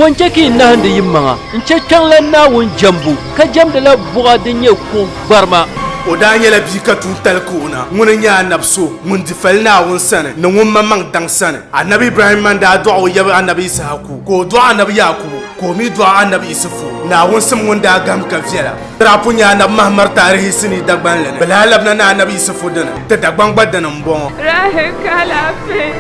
Bɔ n-chɛ ka yi nahindi yimaŋa n-chɛ Kpiɔŋlan Naawuni jɛmbu, ka jɛmdila buɣa din nyɛ kuɣ gbarima? O daa nyɛla bia ka tuuntali ka o na. Ŋuni n-nyɛ anabi so ŋun di fali Naawuni sani ni ŋun maŋmaŋ daŋ sani. Anabi Ibrahimma n-daa dɔɣi o yaba anabi Yisahaku, ka o dɔɣi anabi Yaakubu, ka o mi dɔɣi anabi Isufu. Naawuni sim ŋun daa gahim ka viɛla. Di daa pun nyɛ anabi Mahamar taarihi sinii Dagbanli ni. Bɛ lahi labina ni anabi Isufu dini, ti Dagbaŋ gba dini m-bɔŋɔ. Rahi ka alaafee.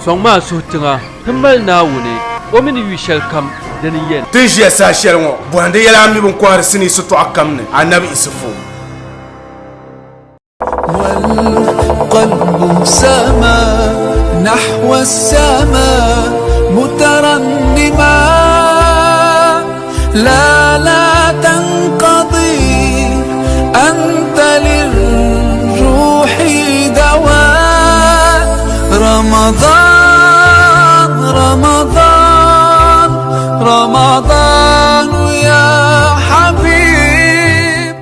Sɔŋmi a suhu tiŋa ti mali Naawuni, o mi ni yu shɛlikam dini yɛn. Ti ni ʒiya saha shɛli ŋɔ, bɔhindi yɛla a mi bɛ ni kɔhiri sinii sitɔɣu kam ni, Anabi Isufu. والقلب سما نحو السماء مترنما لا لا تنقضي أنت للروح دواء رمضان رمضان رمضان يا حبيب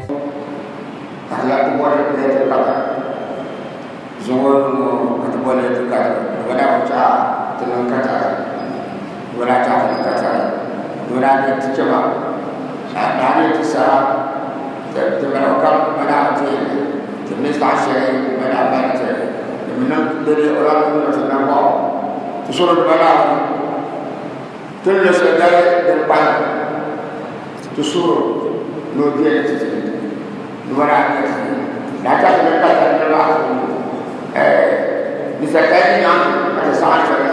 Ka ti lahi ti boli Lailatul Qadr zuŋɔ ŋɔ ka ti boli Lailatul Qadr di bi daa chaɣa ti niŋ katari di bi daa chaɣa ti niŋ katari di bi daa ti chɛma daa nyɛ ti sara ti mali o kam bi daa ti ti mi zaɣ shɛli bi daa mali ti di mi niŋ dede o daa niŋ ti nambɔɣu ti suri di bi daa ti ni lo shɛli dali din kpalim ti suhuri ni o beli ti ti ni o daa nyɛ ti ni a chaɣ ti ni ka tandi maa puuni ninsal tali ni nyaŋ ti ka ti saɣim shɛli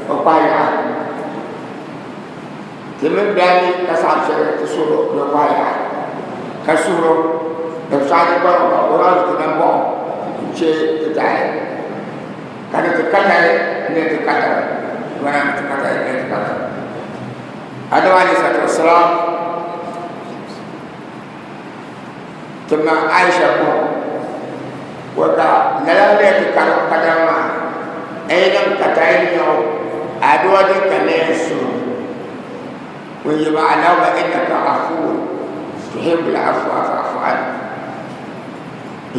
o kpahi yaɣa ti mini daa mi ka saɣim shɛli ti suhuri ni o kpahi yaɣa ka suhuri o ka bi saɣim ti kpalim ka o daa ti nambɔɣu n-chɛ ti taali ka ni ti katali ni ti katali ni ti katali ni ti katali Adam alayhi salatu wasalam ti ma Aisha ko wa ka lala le ti kari kadama maa a yi niŋ katayi nyɛo aduwa din ka ne su ŋun yi ma Allahumma innaka afuwun tuhibbul afwa fa'fu anni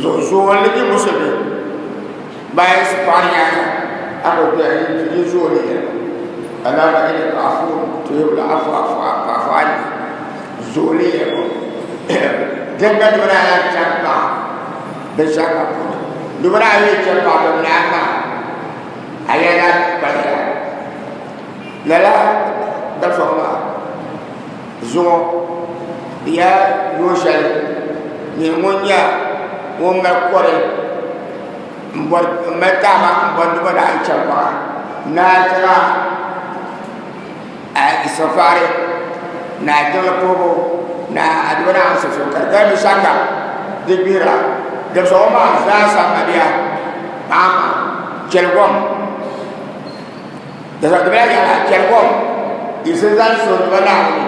zuɣu ni musulmi bayan su paɣa nyaanga a ko kpɛ yi zoori yɛli alama innaka afuwun tuhibbul afwa fa'fu anni zoori yɛli din ka dubana ala chɛŋ paɣa binshɛɣu kam puuni dubana ayi chɛŋ paɣa bin naa maa a yɛla kpaliya lala dabisɔŋ maa zuŋɔ ya yuun shɛli nyɛ ŋun nyɛ ŋun mali kɔre n mali taama n bɔri ni o daa chɛ paɣa ni a tira a istighfari ni a jiŋli puhibu ni a dua Naawuni sunsuuni ka di gari binshɛɣu kam di gbihira dabisa ŋɔ maa zaa sa mabia paɣa maa chɛli kom di bala yɛla chɛli kom yiɣisi zaŋ so dua Naawuni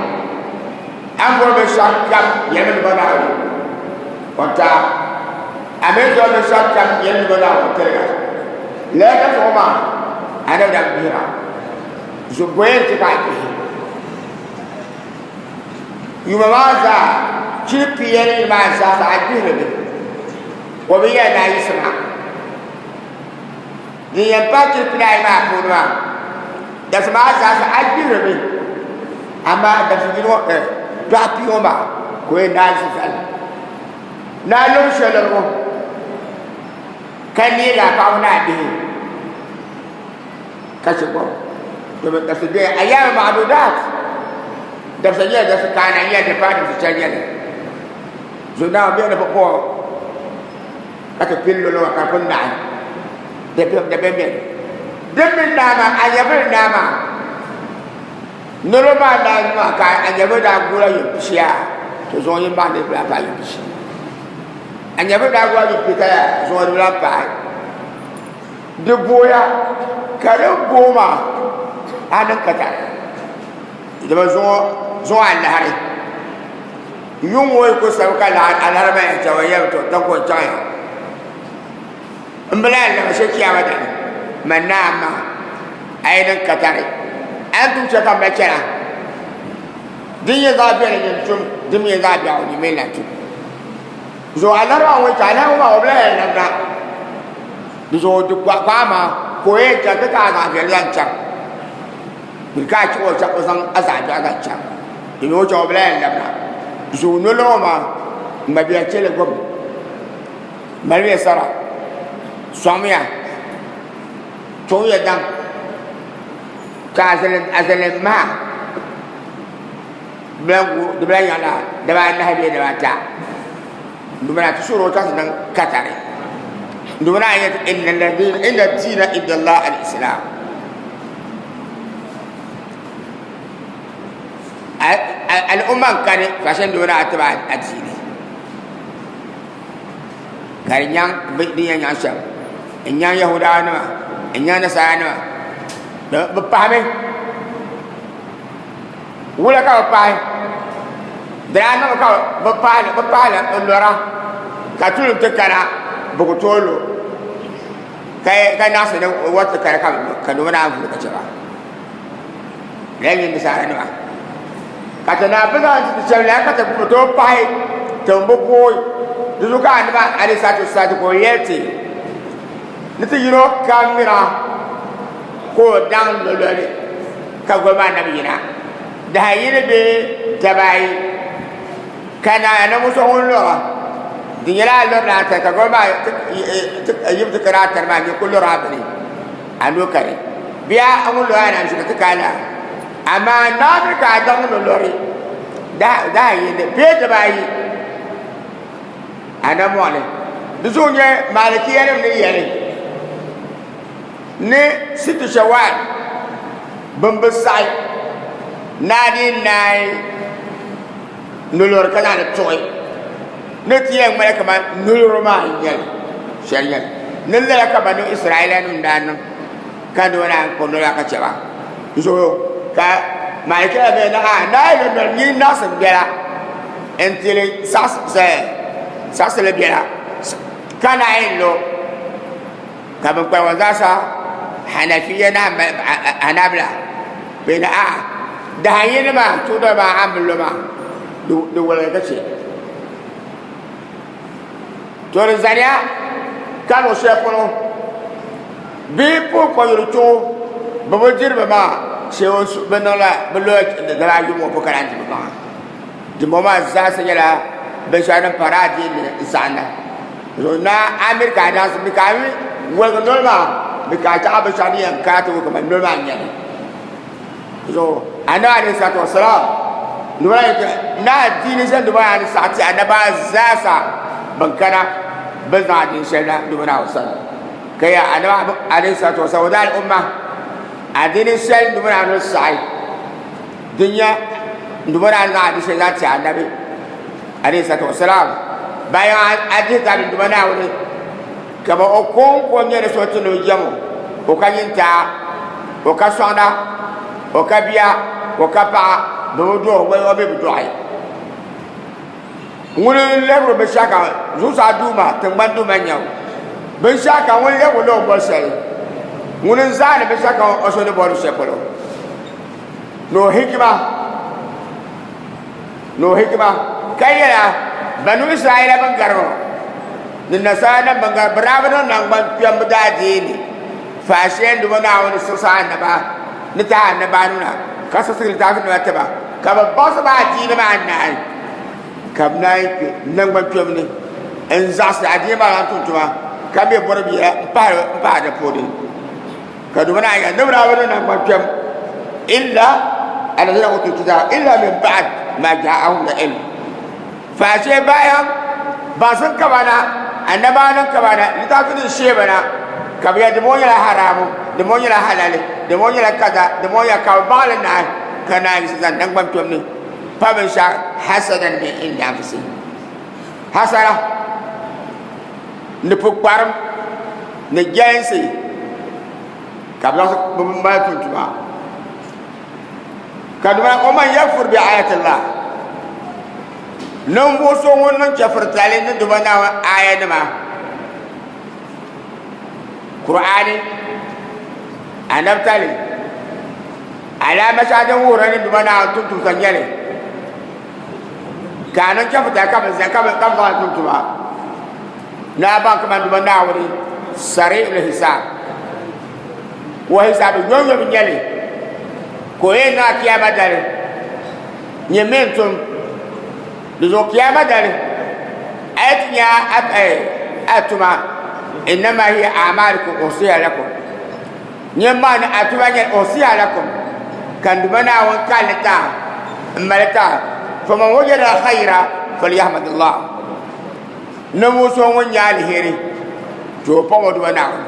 a ni bɔri binshɛɣu kam yɛlimi dua Naawuni o ta a mi zuɣu binshɛɣu kam yɛlimi dua Naawuni tiriga lala ka zuɣu maa a ni daa gbihira zugoya ti ka a gbihi yuma maa zaa chili piyɛli maa zaa sa a gbihiri mi o bi yɛli ni a yiɣisima Din yɛn paai chili pinaayi maa puuni maa, dabisi maa zaa sa a gbihiri mi, amaa dabisi yini ŋɔ dɔɣi pia ŋɔ maa ka o yɛn naai ʒi zali. Ni a lɔbi shɛli ŋɔ ka neegi a paɣaba ni a bihi ka chɛ kom domin dabisi bɛ ayaami maadudaat dabisa nyɛla dabisi kaana nyɛla di paai dabisi shɛli nyɛli zuɣu Naawuni bɛ ni puɣi ka ti pili lolo ka pun naai di bɛ bɛ din mi naa maa a nyɛvili naa maa nolo maa daa maa ka a nyɛvili daa guula yim pisia to zuŋɔ yim maa ni bila paai yim pisi a nyɛvili daa guula yim pita ya zuŋɔ di bila paai di booya ka di boo maa a niŋ katari dama zuŋɔ zuŋɔ a lahari Yuŋ ŋɔ yi ku sabi ka alahiri maa yɛn chaŋ o yɛli to taŋ ka o chaŋ ya. M bi lahi lahi shɛ chiyaama dali, man naa maa, a yi niŋ katari, a ni tum shɛli ka m ba chana. Din nyɛ zaɣ viɛlli nyin tum, din mi nyɛ zaɣ biɛɣu nyin mi lahi tum. Zuɣu alahiri maa ŋun chaŋ, alahiri ŋɔ maa o bi lahi yɛn labina. Di zuɣu di kpaɣa maa ka o yɛn chaŋ ti ka a zaɣ viɛlli zaŋ chaŋ. Bɛ ka a chɛ o chaŋ o zaŋ a zaɣ biɛɣu zaŋ chaŋ. Domin o chaŋ o bi lahi yɛn labina. Zuɣu noli ŋɔ maa, m mabia chɛ li gom. Malimiya sara, sɔŋmiya, tuɣiya daŋ, ka a zali maha di bi lahi nyaŋla daba anahi bee daba ata. Domin a ti suhiri o ka ti niŋ katari. Domin a yɛli inna diina inda Allah al-Islam. Al'umma n-kani fashin domin a ti ba adiini. Ka di nyaŋ din yɛn nyaŋ shɛm n-nyaŋ Yahudaanima n-nyaŋ Nasaaranima bɛ pahimi wula ka bɛ pahi di daa niŋmi ka bɛ pahila n lɔra ka tulim ti kana bɛ ku tooi lo ka naɣisi ni wari ti kana ka noo naan vuli ka chɛ ba lala nyɛ nasaaranima ka ti naan bi zaŋ ti shɛli lala ka ti bi tooi pahi ti bi booi di zuɣu ka anabi alayhi salatu wassalam ka o yɛli ti ni ti yino kam mira ka o daŋ lololi ka goli maa nabi yina daha yini bee daba ayi ka na ni so ŋun lora di nyɛla a lorila a tari ka goli maa yibu ti kana a tari maa nyɛ ku lora a bini a no kari bia a ŋun lora a na ka ti kana amaa naawuni ka a daŋ lolori daha yini bee daba ayi a na mɔɣili di zuɣu nyɛ malikiyanim ni yɛli ni situ shawal bin bi saɣi naa di naai nolori ka zaŋli tuɣi ni ti yɛn ŋmani kamani nolori maa n nyɛli shɛli nyɛli ni lala ka banu israila nim daa niŋ ka noo naan kpuɣi noli ka chɛba zuɣu ka malikila bɛ na a naa yi noli nyin naɣisim biɛla n tili saɣasili biɛla ka naan yi lo ka bin kpalim ŋɔ zaasa hanafiya ni hanabila bɛ ni a dahin yini maa tuuda maa a ni lo maa di woligi ka chɛ to di zaniya ka luɣu shɛli polo bee puhi kɔnyuri chuɣu bi bi diri ba maa shee bi niŋla bi lola daba ayi ŋɔ polo ka naan di bi maŋa dimbɔŋɔ maa zaasa nyɛla binshɛɣu din pahiri adiini n saɣinda zuɣu na amiri ka a daŋsi mi ka a mi woligi noli maa mi ka a chaɣa binshɛɣu din yɛn kana ti wuhi kamani noli maa n-nyɛli zuɣu anabi alayhi salatu wasalam na adiini shɛli duba yaa ni saɣi ti anaba zaasa bin kana bin zaŋ adiini shɛli na duba naa sani ka ya anabi alayhi salatu wasalam o daa umma adiini shɛli duba naa ni saɣi din nyɛ duba naa ni zaŋ adiini shɛli zaŋ ti anabi alayhi salatu wasalam bayan a dihi tabili duba naawuni ka ba o kɔŋko nyɛ di so ti ni o jɛm o o ka nyintaa o ka sɔŋda o ka bia o ka paɣa bɛ bi dɔɣi o o mi bi dɔɣi ŋuni n-lɛbiri binshɛɣu kam zuɣusaa duuma tiŋgbani duuma n-nyɛ o binshɛɣu kam ŋuni lɛbiri o bɔri shɛli ŋuni n-zaani binshɛɣu kam o so ni bɔri shɛli polo ni o hikima ni o hikima ka yɛla banu Israaila bin gari ŋɔ ni Nasara nim bin gari bɛ daa bi niŋ naŋgban kpɛm bɛ daadiini faashee n-duba Naawuni siɣisi Annaba ni tahi Annaba nuna ka siɣisi litaafi nima ti ba ka bɛ baɣisi ba adiini maa naai ka bɛ naan kpe naŋgban kpɛm ni n zaɣisi adiini maa lan tum tuma ka be bɔri bia m pahi di puuni ka duba naa yɛli ni bɛ daa bi niŋ naŋgban kpɛm illa alladhina utul kitab illa min ba'd ma ja'ahum al-ilm faashee bayan baŋsim ka ba na annabanim ka ba na litaafi din shee ba na ka bɛ yɛli dimbɔŋɔ nyɛla haramu dimbɔŋɔ nyɛla halali dimbɔŋɔ nyɛla kaza dimbɔŋɔ nyɛla ka bɛ baŋli naai ka naan yiɣisi zaŋ naŋgban kpɛm ni pa binshɛɣu hasadan min indi anfusihim hasara ni pukparim ni jɛlinsi ka bɛ zaŋ bɛ mali tum tuma ka duma o man yakfur bi ayatillah ninvuɣu so ŋun niŋ chɛfuritali ni duma Naawuni aya nima Kur'aani anabitali alaama shɛŋa din wuhiri ni duma Naawuni tumtumsa nyɛli ka a niŋ chɛfuritali ka bi zaŋ li tum tuma ni a baŋ kaman Duuma Naawuni sari'ul hisaab o hisaabi yomyom n-nyɛ li. Ka o yɛn niŋ a Kiyaama dali, nyɛ mi n-tum. Di zuɣu Kiyaama dali, a yi ti nya a tuma, innama hiya a'maalukum uhsiha lakum. Nyɛ maa ni a tuma nyɛla uhsiha lakum, ka n Duuma Naawuni kalli ti a m-mali ti a. Faman wajada khayra falyahmadillah. Ninvuɣ so ŋun nya aliheri, to o paɣ o Duuma Naawuni.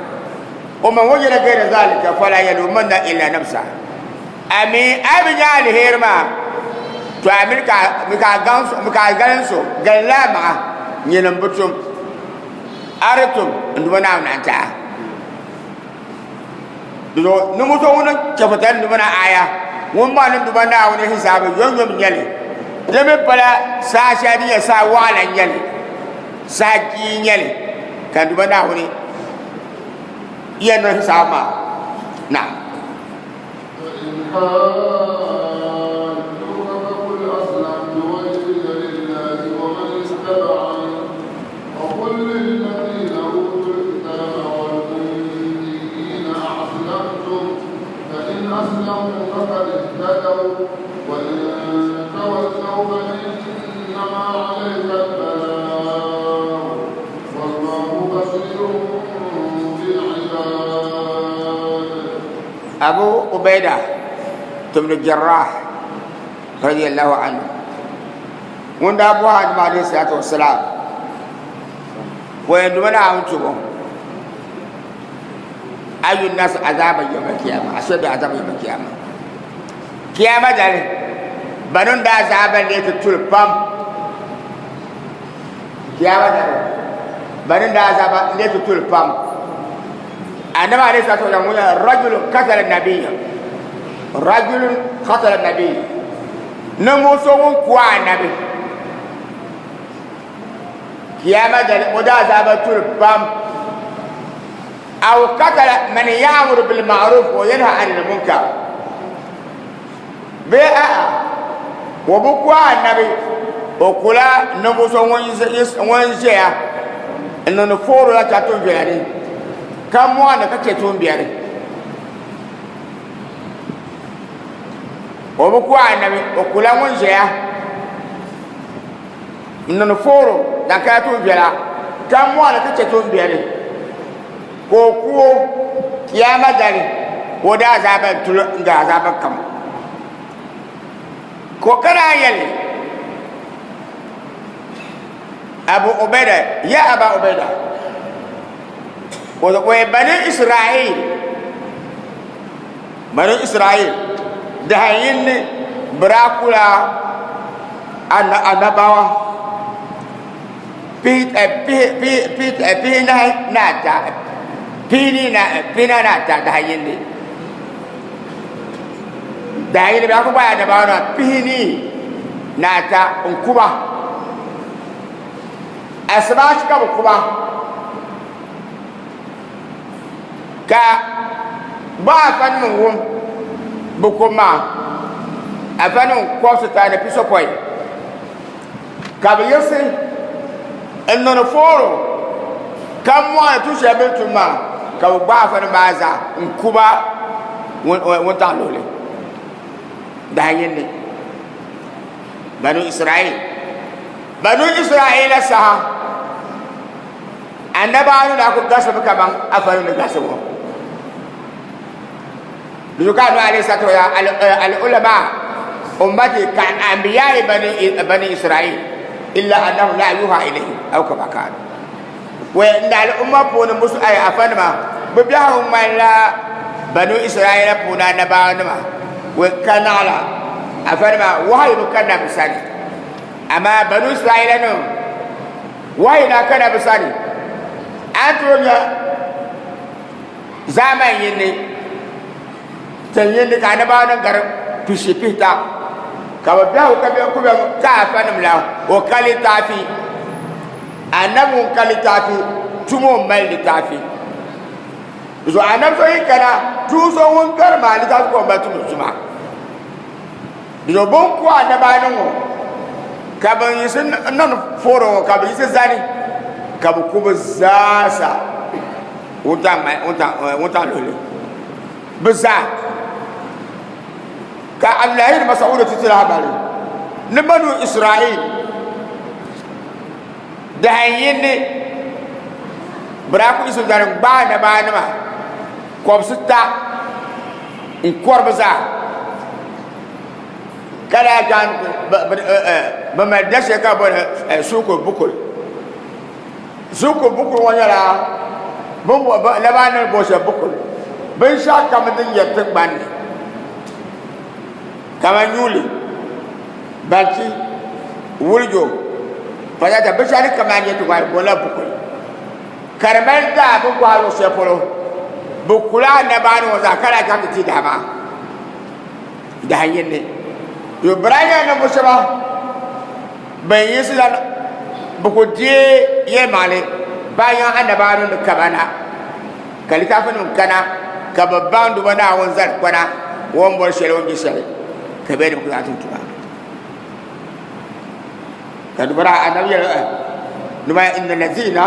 Waman wajada gayra zalika fala yalumanna illa nafsa. A mi a bi nya aliheri maa, to a mini ka a galim so, galinla a maŋa, nyini m-bi tum. A di tum, n Duuma Naawuni naan ti a. Dizuɣu ninvuɣ so ŋun chɛfitali Duuma na aaya, ŋun maa ni Duuma Naawuni hisaabu yomyom n-nyɛ li. Di mi pala saha shɛli din nyɛ saha waɣila n-nyɛ li, saha jia n-nyɛ li ka Duuma Naawuni yɛn niŋ hisaabu maa. Naam. Abu Ubaida ibn Jarrah radiyallahu anhu ŋun daa bɔhi Annabi alayhi salatu wasalam wa yɛn duma Naawuni tubo ayu nas azaba yawm al-qiyamah ashaddu azaba yawm al-qiyamah kiyama dali banu daa azaba ne ti tuli pam kiyama dali banu daa azaba ne ti tuli pam Annabi alayhi salatu wasalam ŋun rajulun qatala nabiyya rajulun qatala nabiyya ninvuɣ so ŋun ku anabi kiyama dali o daa azaaba tuli pam aw qatala man ya'muru bil ma'ruf wa yanha 'anil munkar bee a'a o bi ku anabi o kula ninvuɣ so ŋun ʒɛya n niŋdi fooro la ka tuun viɛla ni ka mɔɣini ka chɛ tuun biɛri o bi ku anabi o kula ŋun ʒɛya n niŋdi fooro la ka tuun viɛla ka mɔɣini ka chɛ tuun biɛri ka o ku o kiyaama dali o daa azaaba n tuli n gari azaaba kam ka o kana yɛli Abu Ubaida ya Aba Ubaida o bani Israel bani Israel dahin yini bira kula annabawa pihinahi ni ata pihini na pihinahi ni ata dahin yini dahin yini bɛ ku gbaai annabawa maa pihini ni ata n kuba asibaasi ka bi kuba ka bɛ afa nim wum bi kum maa afa nim kɔbisi taa ni pisopɔin ka bi yiɣisi n niŋdi fooro ka mɔɣini tu shɛli bini tum maa ka bi gbaai afa nim maa zaa n kuba wuntaŋ luɣuli dahin yini banu israel banu israila saha annabawa ni daa ku gasimi kaman afa ni gasibu di zuɣu ka Nuhu alayhi salatu wa al ulama ummati ka anbiya'i bani israil illa annahu la yuha ilayhim aw kama kana wa inda al umma puuni musu ay afa nima bi biɛhigu ŋmanila banu israila puuni annabawa nima wa ka naɣila afa nima wahayi bi kanna bi sani amaa banu israila nim wahayi daa kana bi sani a ni tooi nya zaamani yini tin yini ka annabawa nim gari pishi pihita ka bi biɛhigu ka biɛhigu ku biɛhigu ka afa nim la o ka litaafi annabi ŋun ka litaafi tumo n mali litaafi zuɣu annabi so yi kana tuun so ŋun gari maa litaafi ka o mali tumdi tuma Di zuɣu bɛ ni ku annabaani ŋɔ, ka bɛ yiɣisi niŋ fooro ŋɔ, ka bɛ yiɣisi zani, ka bɛ ku bɛ zaasa wuntaŋ luɣili, bɛ zaa. Ka Abdullahi ibn Mas'ud ti ti lahabali ni Banu Israel dahin yini bɛ daa ku yiɣisi zani n-gbaai nabaanima kɔbisita n-kɔri bɛ zaa, ka daa chaŋ bɛ mali da shɛli ka bɛ booni Suuku Bukul. Suuku Bukul ŋɔ nyɛla nabaanima ni booni shɛli Bukul, binshɛɣu kam din yɛri tiŋgbani ni kamani nyuuli, banchi, wulijo, patata, binshɛɣu din kam maa nyɛ tiŋgbani ni booni la Bukul. Ka di mali daa bɛ kɔhi luɣ shɛli polo, bɛ kul a nabaani ŋɔ zaa ka daa chaŋ ti ti daa maa dahin yini. Yo bɛ daa nyɛla ninvuɣ shɛba bɛn yiɣisi la bɛ ku deei yɛlimaŋli bayan anabaani ni kaba na, ka litaafinim kana ka bɛ baŋ Duuma Naawuni zalikpana o ni bɔri shɛli o ni je shɛli, ka bɛ ni bi ku zaŋ tum tuma. Ka dubara anabi yɛli nima inna lazina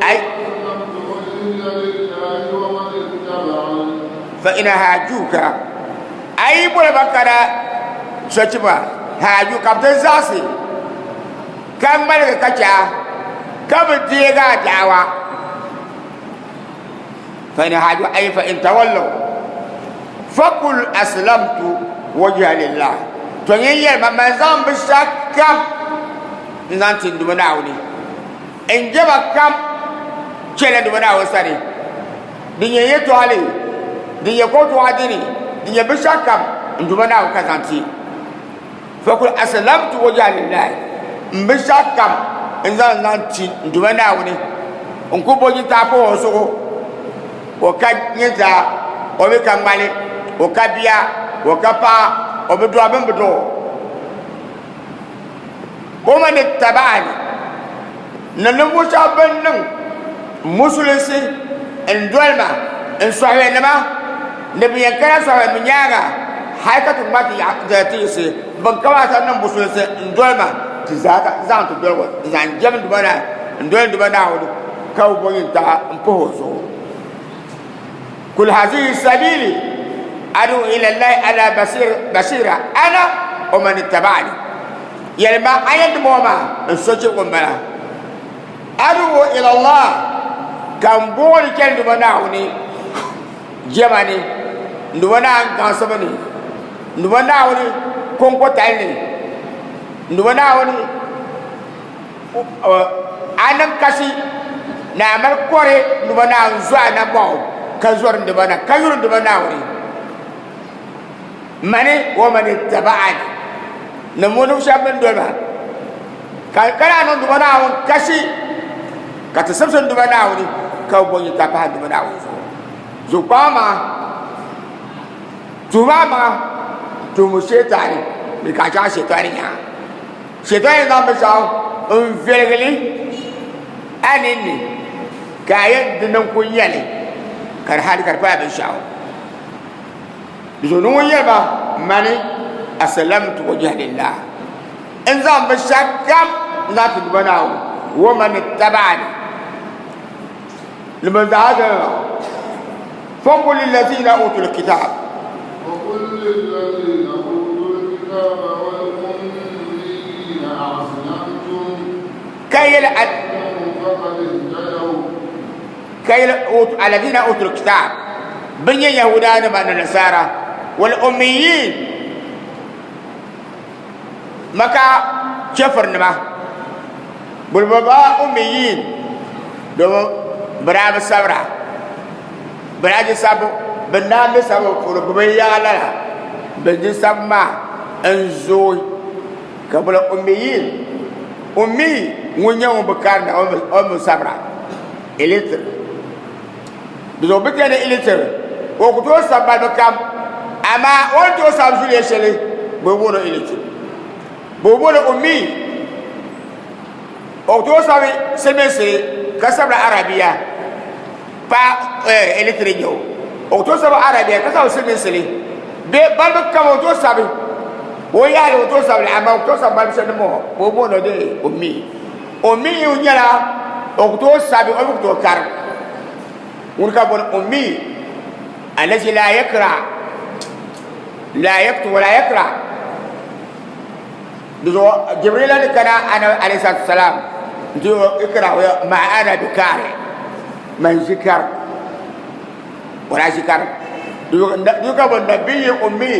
ay fa ina haajuka ayi boli ba kana sochiba haaju ka bi ti zaɣasi ka ŋmaligi ka chɛ a ka bi deegi a daawa. فإن هاجوا أي فإن تولوا فقل أسلمت وجهي لله to yin yɛli ma man zaŋ bi shɛli kam n zaŋ ti n Duuma Naawuni n jɛma kam chɛla Duuma Naawuni sani din nyɛ yɛtɔɣali din nyɛ kɔtɔɣa dini din nyɛ binshɛɣu kam n Duuma Naawuni ka zaŋ ti fakul aslamtu wajha lillahi n binshɛɣu kam n zaŋ zaŋ ti n Duuma Naawuni n ku bo nyintaa pa o zuɣu o ka nyintaa o mi ka ŋmali o ka bia o ka paɣa o bi dɔɣi bini bi dɔɣi o o man ittabaani ni ninvuɣu shɛba bin niŋ musulinsi n doli ma n sɔhibe nima ni bɛ yɛn kana sɔhibe mi nyaaŋa hali ka ti ŋma ti yaɣa ti yiɣisi bin kamaata niŋ musulinsi n doli ma ti zaa ka zaŋ ti doligu n zaŋ jɛm Duuma na n doli Duuma Naawuni ka bi bo nyintaɣa n pahi o zuɣu kul hazihi sabili adu ila llahi ala basira ana wa man ittaba'ani yɛlima a yɛn ti bɔŋɔ maa n sochibigi n bala adu ila allah ka n booni chɛni Duuma Naawuni jɛma ni n Duuma Naawuni gaŋsibu ni n Duuma Naawuni kɔŋkɔtali ni n Duuma Naawuni a niŋ kasi ni a mali kɔre n Duuma Naawuni zo a nambɔɣu ka zɔri n Duuma na ka yuri n Duuma Naawuni mani wa man ittaba'ani ni ŋun shɛba bɛn doli ma ka ka daa niŋ Duuma Naawuni kasi ka ti simsi n Duuma Naawuni ka bi bo nyintaa pahi n Duuma Naawuni zuɣu zuɣukpaŋ maŋa tuhi maa maŋa tuhimu sheetaani ni ka a chaŋ sheetaani nyaŋa sheetaani zaŋ binshɛɣu n viɛligi li a ninni ka a yɛn di niŋ ku nyɛli ka di hali ka di pala binshɛɣu Di zuɣu ni ŋun yɛli ba, Mani aslamtu wajhi lillah, n zaŋ binshɛɣu kam n zaŋ ti Duuma Naawuni, wa man ittaba'ani, ni ban zaa doli ma, faqul lillazina utul kitab. فقل للذين أوتوا الكتاب والأميين أأسلمتم Ka yɛli a فقد اهتدوا Ka yɛli alladhina utul kitab bɛ nyɛ Yahudanima ni Nasara wal ummiyin Maka chɛfurinima bɛ ba ummiyin domin bɛ daa bi sabira bɛ daa je sabbu bɛ daa mi sabbu puuni bɛ bi yaai lala bɛ je sabbu maa n zooi ka bɛ ummiyin ummi ŋun nyɛ ŋun bi karinda o mi sabira Illiterate. Di zuɣu bɛ ti ni illiterate o ku tooi sabi balibu kam amaa o ni tooi sabi zuliya shɛli bɛ booni o illiterate. Bɛ booni ummi o ku tooi sabi silimiinsi ka sabila Arabiya pa illiterate nyɛ o. O ku tooi sabi Arabiya ka sabi silimiinsili bee balibu kam o tooi sabi o yaɣili o tooi sabili amaa o ku tooi sabi balibu shɛli ni ŋɔ bɛ booni o dee ummi. O mi nyɛla o ku tooi sabi o mi ku tooi karim. Ŋuni ka bɔni ummi allazi la yakra la yaktub wa la yakra. Di zuɣu Jibrila ni kana anabi alayhi salatu wasalam nti o ikra o ma ana bi kari man zikar wala zikar. Di zuɣu ka bɔni nabiyyi ummi,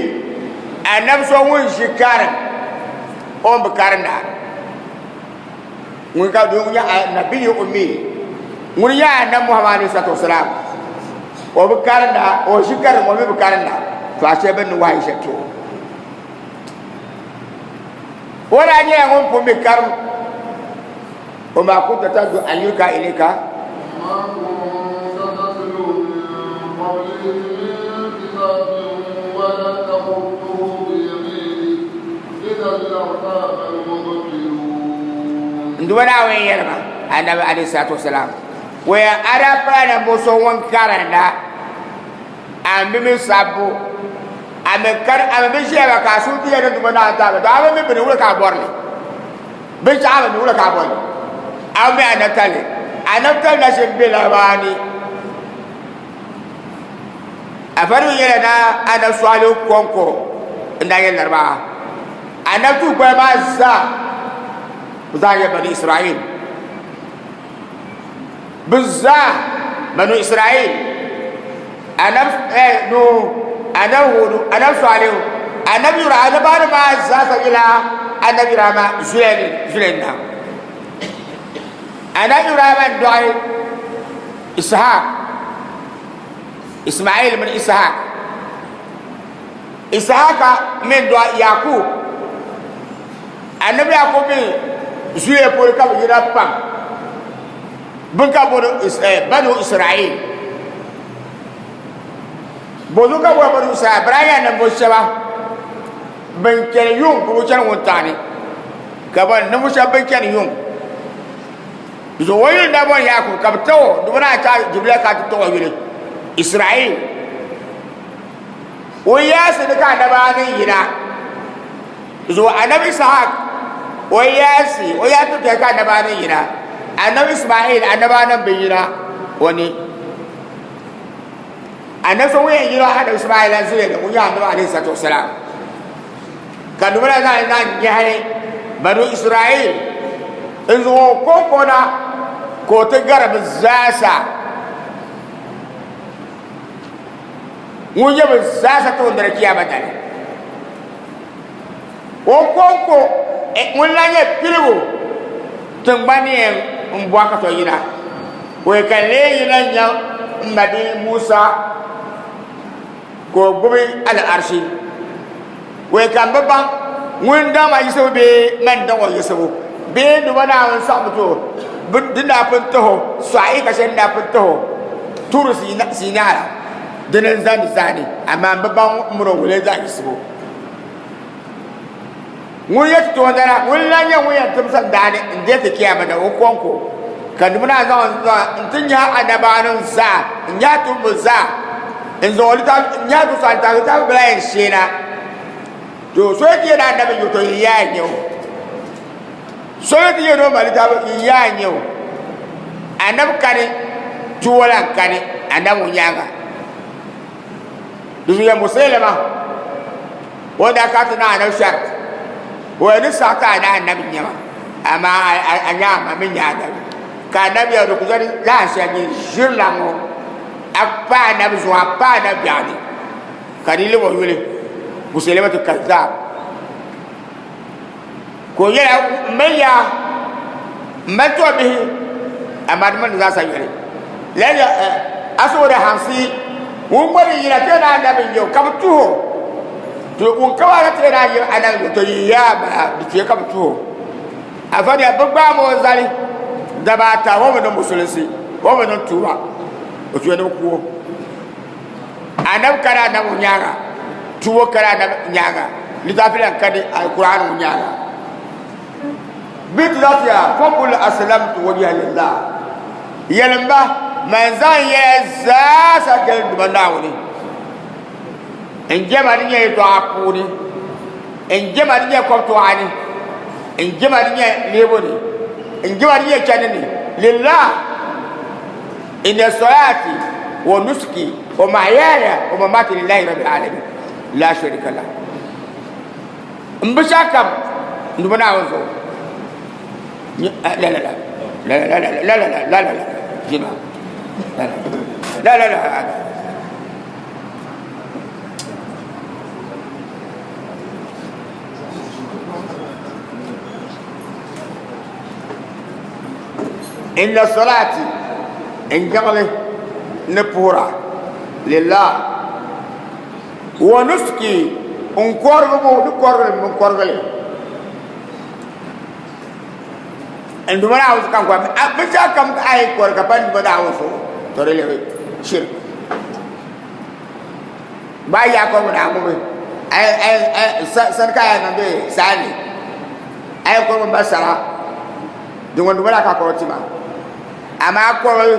anabi so ŋun ʒi karim o ni bi karinda. Ŋun ka do nyɛ nabiyyi ummi, ŋun nyɛ anabi Muhammad alayhi salatu wasalam, o bi karinda, o ʒi karim o mi bi karinda, to ashe bɛ ni wahayi shɛli ti o. O daa nyɛla ŋun pun mi karim o ma kunta tarju an yulka ilayka. وما كنت تتلو من قبله من كتاب ولا تخطه بيمينك إذا لارتاب المبطلون. N duba Naawuni yɛli ma anabi alayhi salatu wasalam waya a daa pala ninvuɣ so ŋun karinda a mi mi sabbu a mi kari a mi bi ʒiya ba ka a suhu ti yɛli ni duba Naawuni tabi to a bi mi bini wula ka a bɔri li binshɛɣu a bi mi wula ka a bɔri li a mi anabitali anabitali na shini be larabawa ni afari mi nyɛla na anabi sɔhili kɔŋko n daa nyɛ larabawa anabi tuhi gbaya maa zaa bɛ zaa nyɛ bani Israel bɛ zaa bani Israel anabi Nuhu anabi Hudu anabi Salihu anabi Ibrahim anabanim maa zaa sa nyɛla anabi Ibrahima zuliya ni na anabi Ibrahima n dɔɣi Ishaq Ismail mini Ishaq Ishaqa mi n dɔɣi Yakub anabi Yakub mi zuliya puuni ka bi yina pam bin ka bɔni banu Israel bozu ka bɔni banu Israel bɛ daa nyɛla ninvuɣu shɛba bin chani yuŋ ka bi chani wuntaŋ ni ka bɔni ninvuɣu shɛba bin chani yuŋ zuɣu o yuli daa bɔni Yakub ka bi taɣi o di bi naan taɣi Jibrila ka ti taɣi o yuli Israel o yaasi ni ka anabi ni yina zuɣu anabi Ishaq o yaasi o yaasi ti ka anabi ni yina anabi Ismail anabi ni bi yina o ni anabi so ŋun yɛn yina anabi Ismail n zuliya ni ŋun nyɛ anabi alayhi salatu wasalam ka nubila zaŋ na nyɛhi banu Israel n zaŋ o konko na ka o ti gari bi zaasa ŋun nyɛ bi zaasa toondana kiyama dali o konko ŋun la nyɛ piligu tiŋgbani yɛn n bɔhi ka to yina o ka lee yina nya n ma bia Musa ka o gbubi al'arshi o ka n bi baŋ ŋun daŋ ma yiɣisibu bee man daŋ o yiɣisibu bee duba Naawuni saɣimi ti o din daa pun tahi o sɔɣi ka shɛli din daa pun tahi o tuuri Sinai la dini n zaŋdi zaani amaa n bi baŋ m mini o ŋun lee zaŋ yiɣisibu ŋun yɛ ti toondana ŋun lan nyɛ ŋun yɛn timsa daani n deei ti kiyama na o kɔŋko ka di mini a zaŋ n ti nya anabaanim zaa n nya tumbu zaa n zaŋ o litaafi n nya zuɣusaa litaafi litaafi bila yɛn sheena to so ti yɛn anabi yo to yi yaa nyɛ o so ti yɛn o ma litaafi yi yaa nyɛ o anabi kani tuwola n kani anabi ŋun nyaaŋa di zuɣu musailama o daa ka ti na anabi shart o ni saɣa ka ana anabi nyɛma amaa a nya ama mi nyɛ anabi ka anabi ya di ku zani lahi shɛli nyɛ ʒiri la ŋɔ a pa anabi zuɣu a pa anabi biɛɣu ni ka di lebo yuli musailama ti kazaab ka o yɛla m mali yaa m mali tɔbihi amaa di mini zaa sa yoli lala asooda hansi ŋun gba di yina ti na anabi n-nyɛ o ka bi tuhi o to ŋun ka waa ti na anabi n-nyɛ o to yi yaa bala di tuya ka bi tuhi o afaniya bi gbaami o zali daba ata o bi niŋ musulinsi o bi niŋ tuuba o tuya ni bi ku o anabi kari anabi o nyaaŋa tubo kari anabi nyaaŋa litaafi lan kani alkur'an o nyaaŋa bi ti zaɣ tiya faqul aslamtu wajhiya lillah yɛlim ba man zaŋ yɛla zaa sa jɛli duma Naawuni n jɛma di nyɛ yɛtɔɣa puuni n jɛma di nyɛ kɔbtɔɣa ni n jɛma di nyɛ lihibu ni n jɛma di nyɛ chandi ni lillah inna salati wa nusuki wa mahyaya wa mamati lillahi rabbil alamin la sharika lah. N bi shɛɣu kam n Duuma Naawuni zuɣu. La la la la la la la la la la la jima la la la la. Inna salati n jaŋli ni puhira lillah wa nusuki n kɔrigibu ni kɔrigili n bin kɔrigili n Duuma Naawuni zuɣu ka n kɔri binshɛɣu kam a yi kɔri ka pa n Duuma Naawuni zuɣu to di lebi shirk. Ba ya kɔrigu ni a ŋubi sani ka a yɛn niŋ bee saani a yɛn kɔrigi m ba sara din ŋɔ Duuma la ka kɔri tima amaa kɔrigi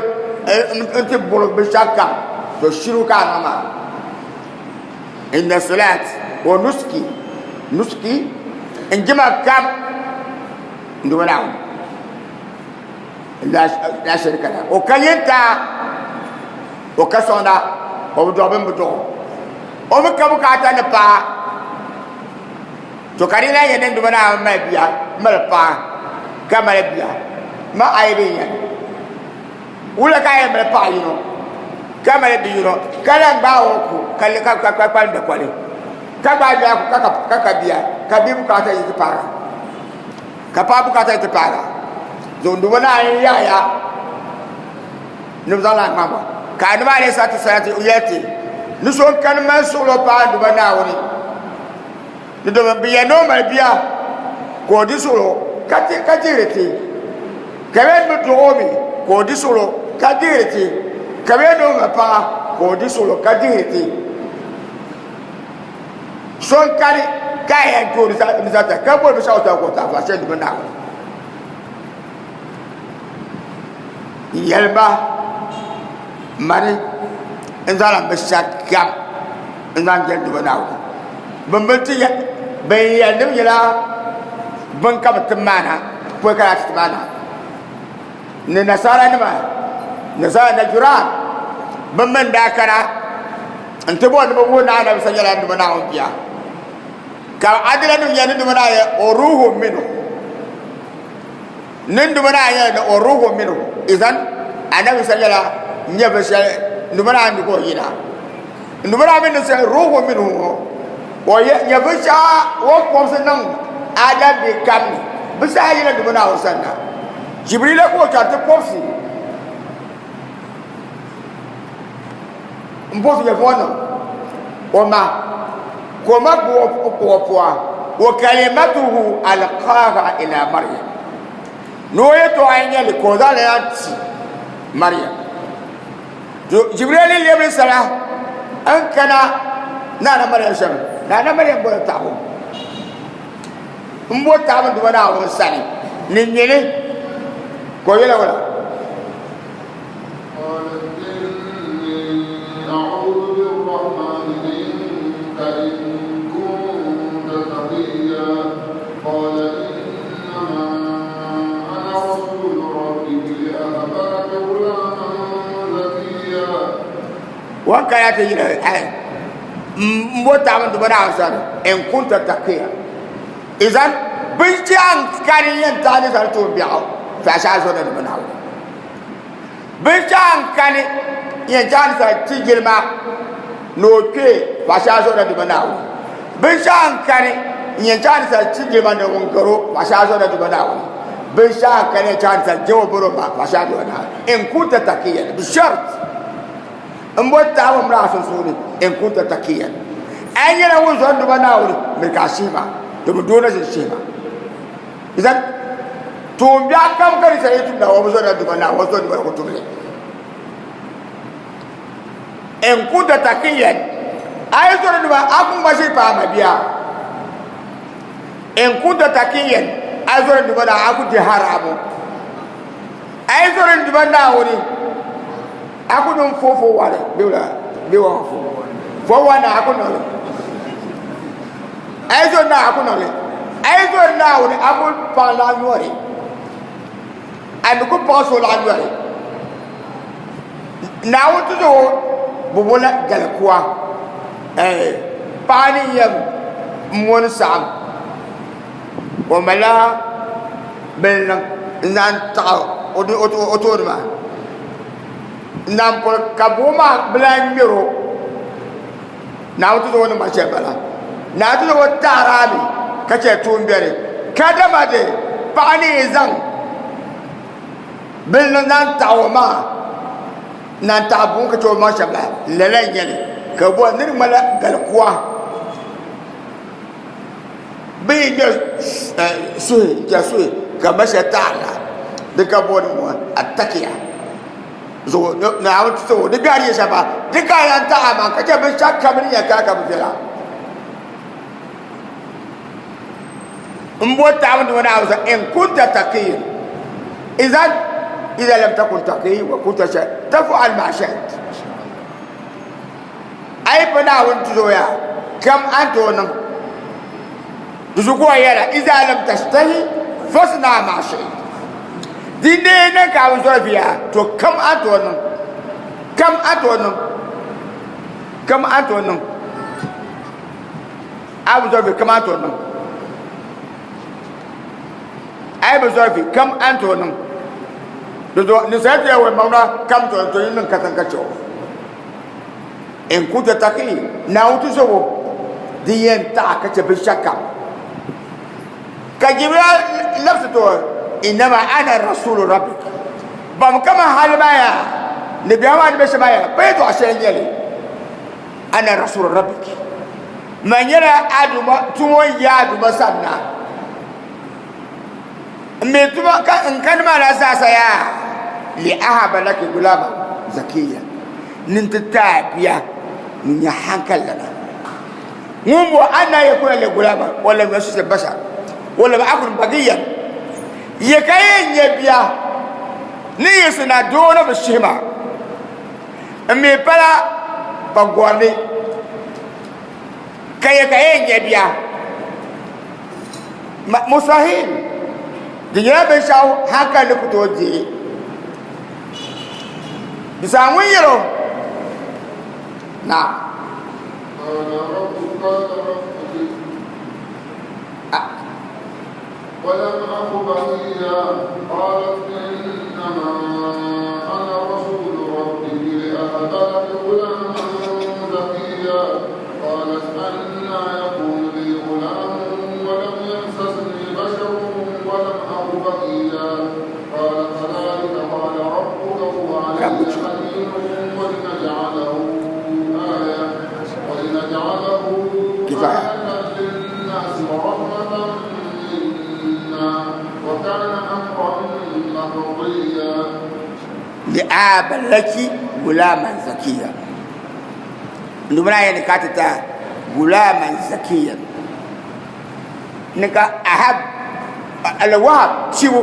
n ti buɣi binshɛɣu kam to shiru ka a niŋ maa. Inna salat wa nusuki nusuki n jima kam n Duuma Naawuni la sharika lah o ka yintaa o ka sɔŋda o bi dɔɣi bini bi dɔɣi o mi ka bukaata ni paɣa to ka di lahi nyɛ ni Duuma Naawuni mali bia mali paɣa ka mali bia ma a yi bi nyɛ wula ka a yɛn mali paɣa yino ka mali bi yino ka lahi gbaai o ku ka ka kpalim dakoli ka gbaai bia ku ka ka bia ka bia bukaata yi ti paara ka paɣa bukaata yi ti paara zuŋ Duuma Naawuni yaɣaya ni bi zaŋla ŋmamba ka anabi alayhi salatu wasalam ti yɛli ti ni so n kani mali suɣulo paai Duuma Naawuni ni domi bi yɛn ni o mali bia ka o di suɣulo ka dihiri ti ka bɛ ni duɣi o mi ka o di suɣulo ka dihiri ti ka bɛ ni o mali paɣa ka o di suɣulo ka dihiri ti so n kani ka a yɛn tooi ni zata ka boli binshɛɣu ta ka o taɣi fa shɛli Duuma Naawuni Yɛli ba, Mani n-zaŋla binshɛɣu kam n-zaŋ jɛli Duuma Naawuni. Bɛn bi ti ya, bɛn yɛli ni bɛ nyɛla bɛn ka bɛ ti maana pɔi ka daa ti ti maana. Ni Nasaaranima, Nasara Najuran, bɛn mi n-daa kana nti bɔri ni bɛ wuhi ni Anabi Isa nyɛla Duuma Naawuni bia, ka adilanim yɛli ni Duuma Naawuni yɛli, O ruuhu minhu. Ni Duuma Naawuni yɛli ni o ruuhu minhu, izan Anabi Isa nyɛla nyɛvili shɛli Duuma Naawuni ni ka o yina. Duuma Naawuni mi ni sɛ ruuhu minhu ŋɔ, o nyɛvili shɛŋa o ni kɔbisi niŋ Adam bihi kam ni, bɛ zaa yina Duuma Naawuni sani na. Jibrila ka o chaŋ ti kɔbisi m-bɔsi nyɛvili ŋɔ niŋ o ma. Ka o ma gbubi o pua, wa kalimatuhu alqaaha ila Maryam, ni o yɛtɔɣa n-nyɛ li ka o zaŋ li na ti Maryam. Jibril ni lebili sala n-kana Naana Maryam shɛm, Naana Maryam bɔla taɣibu m-bo taɣibu Duuma Naawuni sani ni nyini, ka o yɛla wala? Wan kana ti yina ai m bo taɣibu Duuma Naawuni sani in kunta taqiya izan binshɛɣu n kani yɛn taɣi ni sani tuun biɛɣu faashee a zɔrila Duuma Naawuni. Binshɛɣu n-kani yɛn chaŋ ti ti jilima ni o kpee paɣa shɛli zuɣu na Duuma Naawuni. Binshɛɣu n-kani yɛn chaŋ ti ti jilima ni ŋun gari o paɣa shɛli zuɣu na Duuma Naawuni. Binshɛɣu n-kani yɛn chaŋ ti jɛm o bɔri o ma paɣa shɛli zuɣu na Naawuni. In kunta taqiyan bi shart m bo taɣibu miri a sunsuuni in kunta taqiyan a yi nyɛla ŋun zɔri Duuma Naawuni miri ka a shihi ma domi doo na ʒini shihi ma. Izan tuun biɛɣu kam ka ninsal yi tumda o bi zɔrila Duuma Naawuni, o zɔri Duuma ni ku tum li. In kunta taqiyan, a yi zɔri Duuma a ku ŋma ʒiri paai mabia. In kunta taqiyan, a yi zɔri Duuma Naawuni a ku di haramu. A yi zɔri Duuma Naawuni a ku niŋ fofo wari bee wula bee wa fo fo wa na a ku niŋ li. A yi zɔri Naawuni a ku niŋ li. A yi zɔri Naawuni a ku paɣi laɣ nyɔri. A mi ku paɣi so laɣ nyɔri. Naawuni tuzuɣu bi bola galikuwa paɣa ni yɛm moni saɣam o malila bini niŋ n zaŋ taɣi o tooni maa n zaŋ poli ka buɣum maa bi lahi ŋmɛro Naawuni tuzuɣu ni ŋmani shɛli bala Naawuni tuzuɣu taɣarami ka chɛ tuunbiɛri kadama de paɣa ni yi zaŋ Bini ni naan taɣi o maŋa naan taɣi buɣim ka chɛ o maŋ shɛm la, lala n-nyɛ li. Ka bɛ bɔri ni di ŋmanila galikua bɛ yi ŋmɛri suhi n-chɛri suhi ka mali shɛli taɣiri la, di ka booni ŋɔ attakiya zuɣu Naawuni ti o di biɛhi ni nyɛ shɛm maa, di ka a lan taɣi a maŋa ka chɛ binshɛɣu kam ni yɛn kana ka bi viɛla. N bo taɣibu ni Naawuni sani, in kunta taqiyan, idan idha lam takun taqiy wa kunta taf'al ma shi'ta. A yi pa Naawuni tuzo yaa, kam a ni tooi niŋ. Di zuɣu ka o yɛra, idha lam tastahi fasna ma shi'ta. Di dee niŋ ka a bi zɔri vi yaa, to kam a ni tooi niŋ. Kam a ni tooi niŋ. Kam a ni tooi niŋ. A bi zɔri vi kam a ni tooi niŋ. A yi bi zɔri vi kam a ni tooi niŋ. Di zuɣu ninsal ti yɛli maŋ kam to to yi niŋ katiŋ ka chɛ o. In kunta taqi Naawuni ti zobo din yɛn taɣa ka chɛ binshɛɣu kam. Ka Jibril labisi ti o innama ana rasulu rabbik bam kaman hali maa yaa ni biɛhigu maa ni be shɛm maa yaa pa yɛtɔɣa shɛli n-nyɛ li. Ana rasul rabbik man nyɛla a Duuma tumo n yi a Duuma sanna n mi tuma ka n kani maa na zaasa yaa li ahaba laki gulama zakiya ni n ti ti a bia ŋun nyɛ hankali lana ŋun bo anna yakuna li gulama wa lam yamsasni bashar wa lam akun bagiyan yi ka yɛn nyɛ bia ni yiɣisi na doo na bi shihi ma N mi pala pagɔrili ka yɛ ka yɛn nyɛ bia. Mustahil, di nyɛla binshɛɣu hankali ni ku tooi deei. Di saha ŋun yɛl o, Naam. ولم أك بغيا قالت إنما أنا رسول ربك لأهب لك غلاما زكيا قالت أنى يكون لي غلام ولم يمسسني بشر ولم أك بغيا قال كذلك قال ربك هو علي هين ولنجعله آية ولنجعله كفاية. آية للناس ورحمة منا وكان أمرا مقضيا li'aba laki gulaman zakiya ndumana yɛn ka ti ta gulaman zakiya ni ka ahab alwahab tibu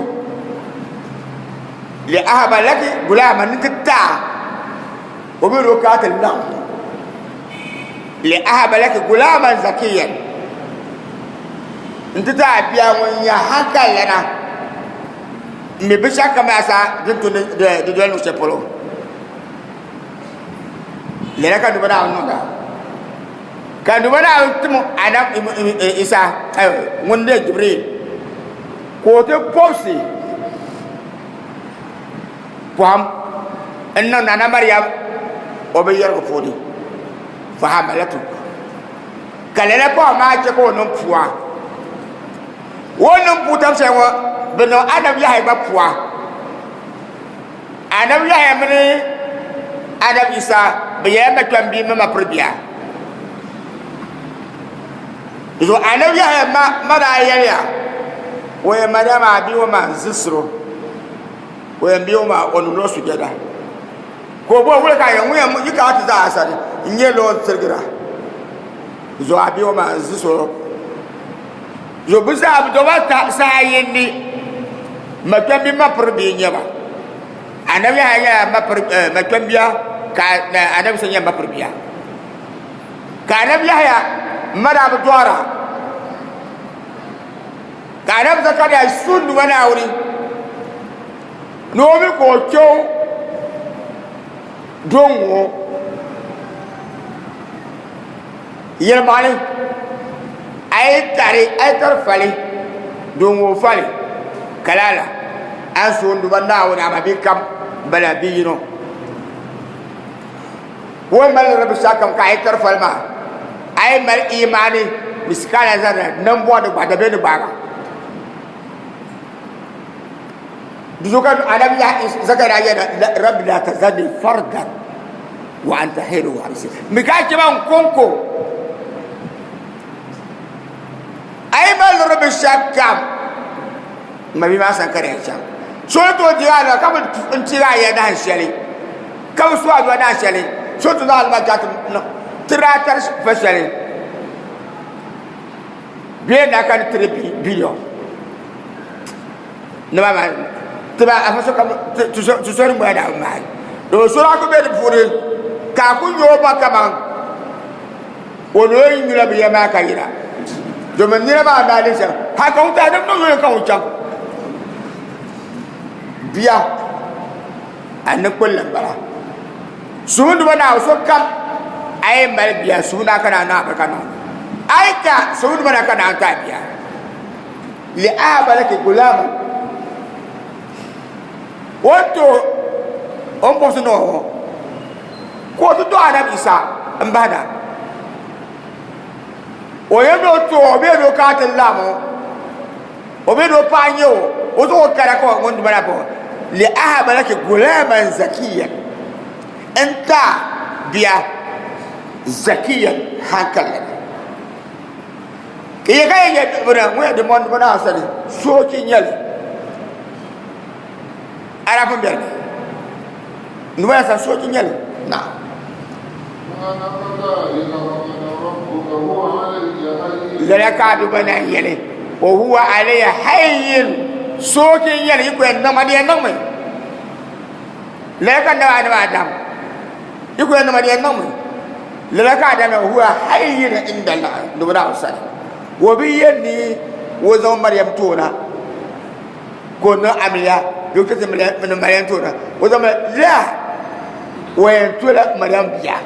li'aba laki gulaman ni ti ta o mi do ka ti laɣim li'ahaba laki gulaman zakiyan n ti ti a bia ŋun nyɛ hankali lana n mi binshɛɣu kam zaasa din tu ni di doli luɣu shɛli polo lala ka duba Naawuni niŋda ka duba Naawuni tim Anabi Isa ŋun nyɛ Jibril ka o ti pɔbisi pɔhim n niŋ Nana Mariam o binyɛrigu puuni fahamalatu ka lala pɔhim maa chɛ ka o niŋ pua o ni niŋ puu tam shɛli ŋɔ bɛ niŋ Anabi Yahaya gba pua Anabi Yahaya mini Anabi Isa bɛ nyɛla ma kpɛm bia mini ma piri bia zuɣu Anabi Yahaya ma daa yɛliya o yɛn Mariam a bia ŋɔ maa n zisir o o yɛn bia ŋɔ maa o niŋdila sujada ka o bɔhi wula ka a yɛn ŋun yɛn yi kana ti zaa a sani n nyɛ la o ni tirigira zuɣu a bia ŋɔ maa n zisir o zuɣu bɛ zaa bɛ doba saha yindi ma kpɛm bia ma piri bia n nyɛ ba Anabi Yahaya nyɛla ma piri ma kpɛm bia ka Anabi Isa nyɛ ma piri bia ka Anabi Yahaya ma daa bi dɔɣira ka Anabi Zakaria suhi Duuma Naawuni ni o mi ka o kpe o. Doo ŋɔ yɛlimaŋli a yi tari a yi tari fali doo ŋɔ fali ka lala a ni suhuri Duuma Naawuni amaa bia kam bala bia yino o ni mali ni binshɛɣu kam ka a yi tari fali maa a yi mali imaani misikala zarra nambɔɣu di gbaai dabiɛm di gbaai ba Di zuɣu ka anabi Zakariya yɛli rabbi la tazarni fardan wa anta khairu warisin mi ka chɛ ma n konko a yi mali liri binshɛɣu kam ma bia maa sani ka di yɛn chaŋ so ni tooi deegi a ka bi n teegi a ya dahin shɛli ka bi su a dua dahin shɛli so ti zaŋ alima chaŋ ti niŋ ti daa tari fa shɛli bee na ka ni 3 billion ni ba maa ti ba afa so kam ti sori ŋmaya daa maai do so daa ku be di puuni ka a ku nyɛ o ba kaman o ni o yi nyula bi ya maa ka yina domin nira maa daa di shɛm ha ka ŋun taa dim niŋ yuli ka ŋun chaŋ bia a ni kpulli n bala suhu duba naa so kam a yi mali bia suhu naa ka naa naa ka niŋ a yi ka suhu duba naa ka naa ka bia li ahaba laki gulama o ni tooi o ni buɣisi ni o ŋɔ ka o ti dɔɣi anabi Isa n bahi na o yɛn ni o tooi o bee ni o kana ti laɣim o o bee ni o paɣa nyɛ o o zaŋ o kara ka ŋun duma na bɔ li ahaba laki gulaman zakiyan n ta bia zakiyan hankali ka yɛ ka yɛ nyɛ bina ŋun yɛ di mɔndi bina asali soochi nyɛli arabu bɛni nima yasa soochi nyɛli na lala ka a duba na yɛli wa huwa alayya hayyin soochi nyɛli yi ku yɛn niŋ ma di yɛn niŋmi lala ka nabi annabi adam yi ku yɛn niŋ ma di yɛn niŋmi lala ka adam huwa hayyin inda Allah duba na sani wa bi yɛn ni wo zaŋ Mariam toona ka o niŋ amiliya bee o ti ni Mariam toona o zaŋ la o yɛn tola Mariam bia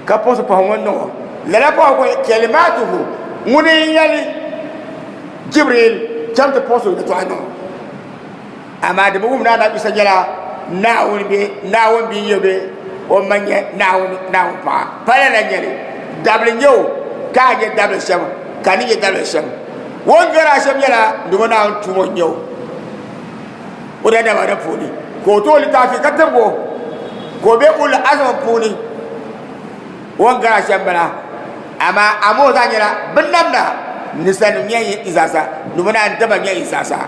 ka puɣisi pahi ŋun niŋ o lala paɣa ko kalimatuhu ŋuni n yɛli Jibril chaŋ ti puɣisi o yɛltɔɣa niŋ o amaa di bi wum ni anabi Isa nyɛla Naawuni bee Naawuni bia n-nyɛ o bee o ma nyɛ Naawuni Naawuni paɣa pa lala n-nyɛ li dabili n-nyɛ o ka a nyɛ dabili shɛm ka ni nyɛ dabili shɛm o ni gari a shɛm nyɛla di ŋɔ Naawuni tumo n-nyɛ o o daadama di puuni ka o tooi litaafi ka tibigi o ka o be ulul azmi puuni o ni gari a shɛm bala amaa amoo zaa nyɛla binnamda ninsalinim nyɛ yi zaasa ni bɛ naan daba nyɛ yi zaasa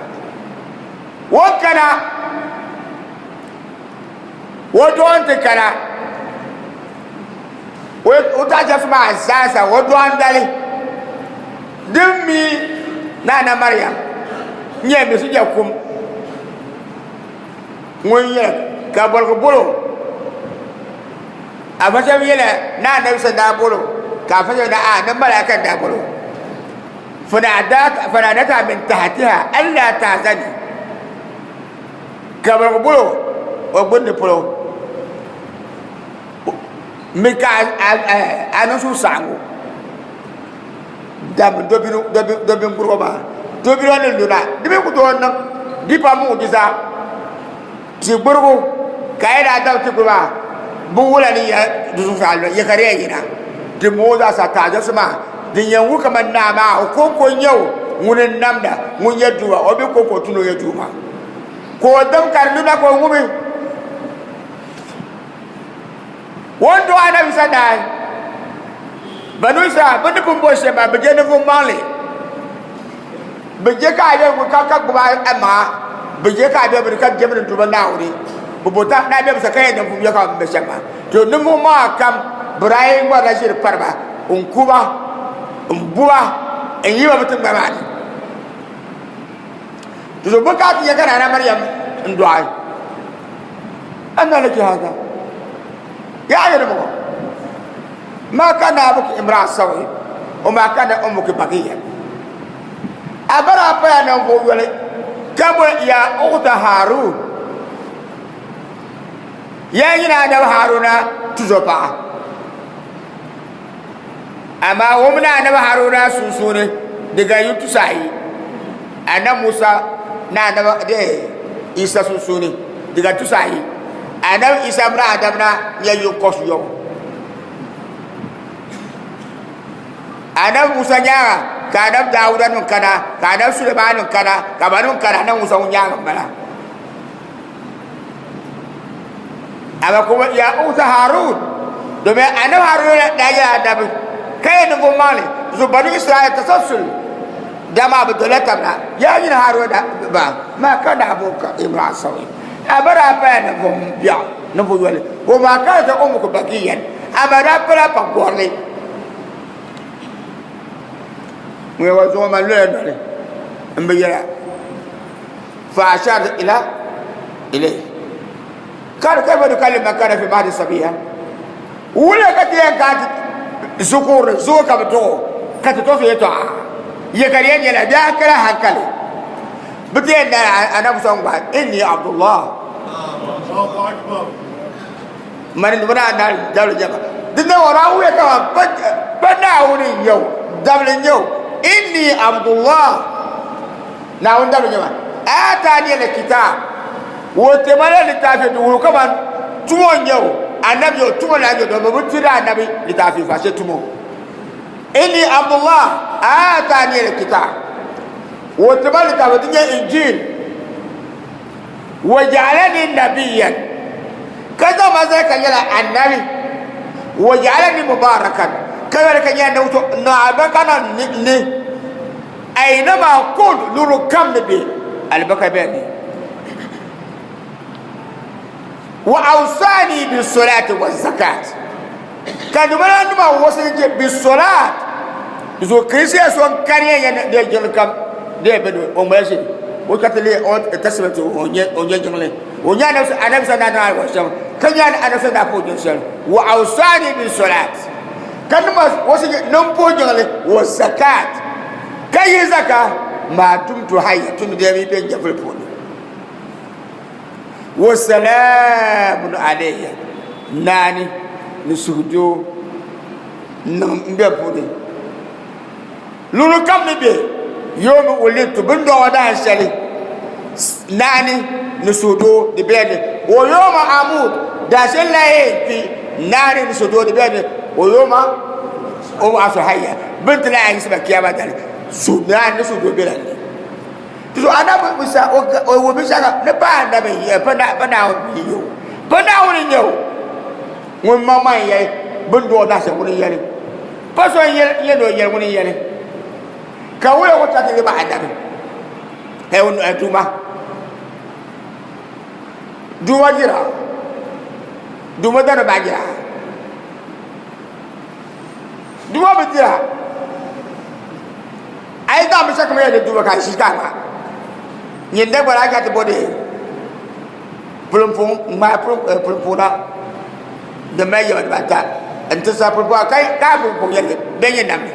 o kana o dɔɣi ti kana o taɣa maa zaasa o dɔɣi dali din mi naana Mariam nyɛ misi nyɛ kum ŋun yɛli ka bɔligi bolo afa shɛba yɛli ni anabi sa daa bolo ka afa shɛba na a ni malaika n daa bolo fanadata min tahtiha alla tahzani ka bɔligi bolo o gbunni polo mi ka a niŋ suhusaɣingu dam dobin gburigu maa dobino ni luna di mi ku tooi niŋ di pa muɣujiza ti gburigu ka yi daa dam ti gburi maa bi wula ni ya di zuɣusaa luna ya ka di yɛn yina di moo zaa sa taɣajabisi maa din yɛn wuhi kamani naa maa o konko n nyɛ o ŋuni n namda ŋun yɛ duuma o bi konko tu ni o yɛ duuma ka o dam ka di luna ka o ŋubi o ni dɔɣi anabi Isa naai banu Israel bɛ ni pun bo shɛm maa bɛ je ninvuɣ maŋli bɛ je ka a bɛ ka ka gbubi a maŋa bɛ je ka a bɛ bini ka jɛmdi Duuma Naawuni bɛ bo ta ni a bɛ ka yɛn ninvuɣ yɛ ka bɛ shɛm maa to ninvuɣ maŋa kam bɛ daa yi ŋmarila ʒiri pari ba n ku ba n bu ba n yi ba bɛ tiŋgbani maa ni to so bɛ ka ti yɛ ka Nana Mariam n dɔɣi anna laki hada ya ayɛli mɔgɔ ma kana abuki imra sawi o ma kana ummuki bagiya a bara paya nan ko yoli ka bo ya ukhta harun. Yaa nyini Anabi Haruna tuzopaɣa! Amaa o mini Anabi Haruna sunsuuni di gari yuun tusaayi. Anabi Musa ni Anabi Isa sunsuuni di gari tusaayi. Anabi Isa mini Adam na nyɛ yuun kɔbisiyɔbu. Anabi Musa nyaaŋa ka Anabi Dawuda nim kana, ka Anabi Sulemani nim kana, ka ba nim kana Anabi Musa ŋun nyaaŋa m-bala. Ama kuma ya ukhta Harun, domin Anabi Haruna daa nyɛla anabi ka yɛ ninvuɣ maŋli zuɣu Banu Israel tasalsul dama bi dolila tab na. Yaa nyini Haruna ba, ma kana abuka imra'a sawi, a ba daa pala ninvuɣ biɛɣu, ninvuɣ yoli, wa ma kanat ummuka bagiyan, a ma daa pala pagɔrili. Ŋun wa zuŋɔ man loya noli m bi yɛla. Fa asharat ila ilayhi kal kayfa nukallimu man kana fi mahdi sabiya wula ka ti yɛn ka ti zukuuri zuɣu ka bi duɣu ka ti tɔsi yɛtɔɣa yɛ ka di yɛn nyɛla di a kala hankali bi ti yɛn nana anabi sɔŋ gba inni abdullah mani ni bina na dabili jɛma di ne wara wuya kama pa naawuni n nyɛ o dabili n nyɛ o inni abdullah Naawuni dabili nyɛ ma aataani al kitaab o ti ma la litaafi di wuhi kaman tumo n nyɛ o anabi o tumo la nyɛ domin bi tiri anabi litaafi fashe tumo inni abdullah aataani al kitaab o ti ma litaafi di nyɛ injil wa ja'alani nabiyyan ka zaŋ ma zali ka nyɛla anabi wa ja'alani mubarakan ka zali ka nyɛla na albarka na ni Ainama kunt luɣili kam ni be alibaka be ni. Wa awsani bi solati wa zakat. Ka nima nima wasi je bi solat. Zo kirisiya so kariya ya de jiŋli kam de be do o ŋmaya shi o ka ti le o testament o nye o nye jiŋli o nya anabi anabi sa na na wa shɛm ka nya anabi sa na po jiŋ shɛli wa awsani bi solat. Ka nima wasu niŋ puhi jiŋli wa zakat ka yihi zaka maa dumtu hayya tun di mi bɛ nyɛvuli puuni wa salamun alayya naani ni suhudoo niŋ n bɛ puuni luɣuli kam ni bɛ yawma wulidtu bin dɔɣi dahin shɛli naani ni suhudoo di bɛ ni wa yawma amut dahin shɛli la yɛn kpi naani ni suhudoo di bɛ ni wa yawma ub'asu hayya bin ti lahi yiɣisi ba kiyama dali su naani ni suhudoo bɛ la ni ti so anabi Musa o wuhi binshɛɣu ni pa anabi pa Naawuni n-nyɛ o pa Naawuni n-nyɛ o ŋun maŋmaŋ yɛli bin dɔɣi dahin shɛli ŋuni n-yɛli Pa so n yɛli ni o yɛli ŋuni n-yɛli ka wula ku ta ti lima anabi duuma duuma jira duuma dani ba jira duuma bi jira a yi zaŋ binshɛli kam yɛli duuma ka a ʒi ka ŋma nyin dagbara a ka ti bo di pulimpuŋ ŋmaai pulimpuŋ na din mali yaba dibata n ti sa pulimpuŋ ka ka pulimpuŋ yɛli bɛ nyɛ namdi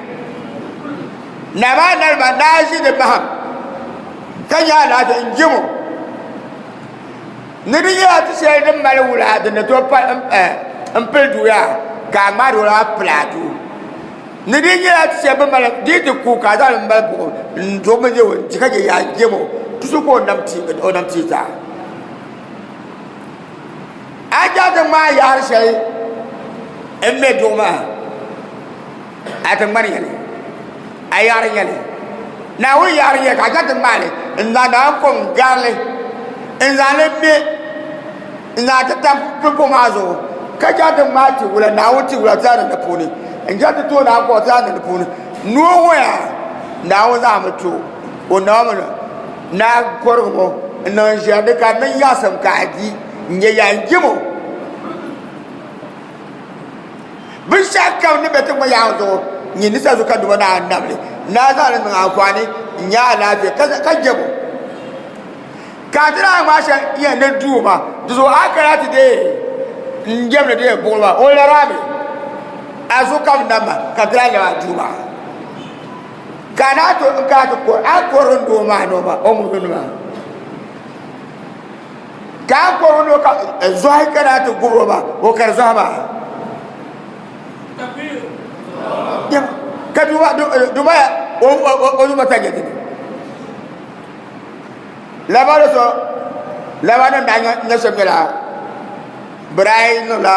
na maa nalima naa ʒi di maham ka nyɛ alaafee n jɛmo ni di nyɛla ti shɛli din mali wula din ni tooi pa n pili duu yaa ka a ŋmaari wula maa pili a duu ni di nyɛla ti shɛli bi mali di yi ti kuui ka a zaŋli mali buɣum n duɣu bindirigu n di ka chɛ yaa jɛmo tusu ka o nam tii zaa a chaŋ ti ŋmaai yaɣari shɛli n mɛ duɣu maa a ti ŋmani yɛli a yaɣari nyɛli naawuni yaɣari nyɛli ka a chaŋ ti ŋmaali n zaŋ naawuni kom n garili n zaŋli mɛ n zaŋ ti tam pilipo maa zuɣu ka chaŋ ti ŋmaai ti wula naawuni ti wula ti zaŋ niŋ di puuni n chaŋ ti tooi naawuni kom ti zaŋ niŋ di puuni noo ŋɔ yaa naawuni zaŋmi ti o o naawuni naa kɔrigi ŋɔ n niŋ ʒiya ni ka di niŋ yaɣasim ka a di n nyɛ yaa n jɛmo binshɛɣu kam ni bɛ ti ŋma yaɣa zuɣu nyɛ ni sa zuɣu ka duba naa nabili naa zaŋli niŋ anfaani n nyɛ alaafee ka jɛmo ka a ti daa ŋmaa shɛli yɛn ni duu ma di zuɣu a kana ti dee n jɛmdi dee buɣuli maa o larami a zuɣu ka bi nam ma ka ti daa lɛbi a duu maa ka a naa to n kana ti kɔri a kɔri n doo maa ni o ma o ŋun nima. Ka a kɔri o ka zɔhi ka daa ti gubiri o maa, o kari zɔhi maa. Ka duuma o duuma ta nyɛ dini. Labaari so labaari ni daa nyɛ shɛm nyɛla bɛ daa yi niŋla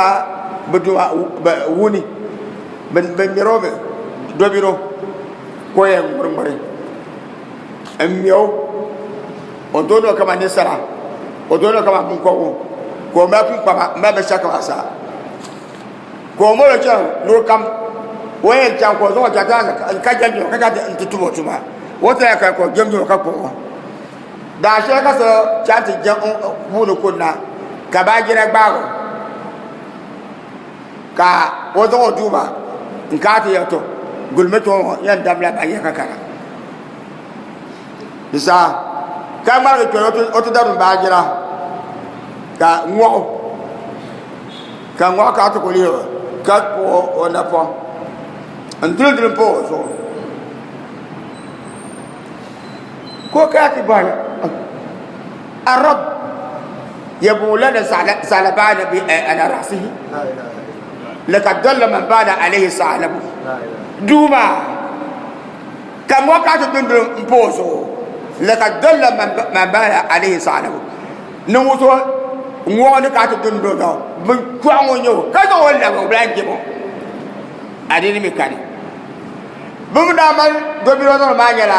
bɛ duuma wuni bɛ ŋmɛri o mi dobino ka o yɛn ŋmuri ŋmuri n ŋmɛ o o ni tooi niŋ kamani ninsala o tooi niŋ kamani binkɔbigu ka o mali kpunkpama n mali binshɛɣu kam zaa ka o mali o chɛni luɣuli kam o yɛn chaŋ ka o zaŋ o chaŋ ka jɛm o ka chaŋ ti tum o tuma o ti lahi kali ka o jɛm o ka kpuɣi o daa shɛli ka so chaŋ ti jɛm puuni kunna ka baajira gbaagi o ka o zaŋ o duuma n kana ti yɛli to gulimi kpɛ ŋɔ yɛn damla baajira ka kana di saha ka ŋmaligi kpɛri o ti darim baajira ka ŋɔɣu ka ŋɔɣu ka ti ku lihiri o ka kpuɣi o napɔŋ n duli duli pa o zuɣu ka o kana ti bɔhi arab yabulana salabana bi ala rasihi lakad dalla man bana alayhi salabu duuma ka ŋɔ ka ti dunduli n pa o zuɣu lakad dalla man bana alayhi salabu ni ŋun so ŋɔ ni ka ti dunduli na bin kpɛɣu ŋɔ nyɛ o ka zaŋ o labi o bi lahi jɛm o adiini mi kani bɛ mi daa mali dobino niŋdi maa nyɛla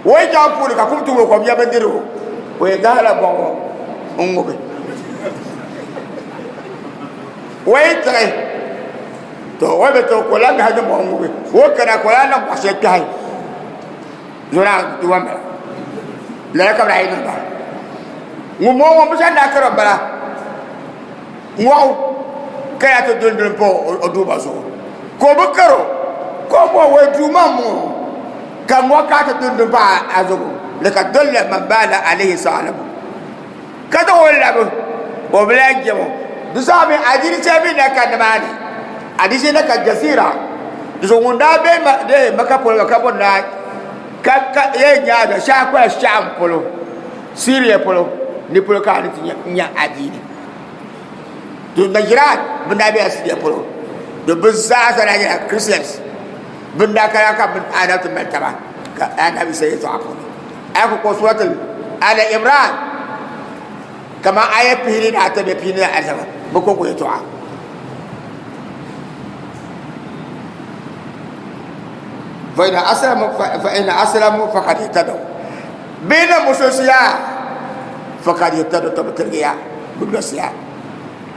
o yi chaŋ puuni ka kum ti ŋɔ kom nyɛ bindirigu o yɛn gahila bɔŋɔ n ŋubi o yi tiɣi to o bi tiɣi ka o lahi gahi dimbɔŋɔ ŋubi o kana ka o lahi niŋ bɔɣu shɛli kpɛhi zona diwa m-bala lala ka bɛ daa yi niŋ ba ŋun bɔŋɔ ŋun bi shɛli daa kari m-bala ŋɔɣu ka yaa ti dunduli pa o duuma zuɣu ka o bi kari o ka o bɔhi o duuma m-bɔŋɔ ka ŋɔɣu ka ti dunduli pa a zuɣu laka dalla man bala alayhi salamu ka zaŋ o labi o bi lahi jɛm o di saha mi adiini shɛli mi na ka nimaani adiini shɛli na ka jazira di zuɣu ŋun daa be maka polo ka bɔri naa ka ka yɛn nyaanga shɛhi kpala shɛhim polo Syria polo ni polo ka a ni ti nya adiini to Najran bin daa bela Syria polo do bi zaa sa daa nyɛla Christians bin daa kana ka bin anabi ti mali taba ka anabi Isa yɛltɔɣa puuni a ku kpuɣi suratul Ali Imran kaman aya 23 bee 27 bi kɔŋko yɛltɔɣa فإن أسلموا فقد اهتدوا بين mususiya فقد اهتدوا to bi tirigiya bi dolisiya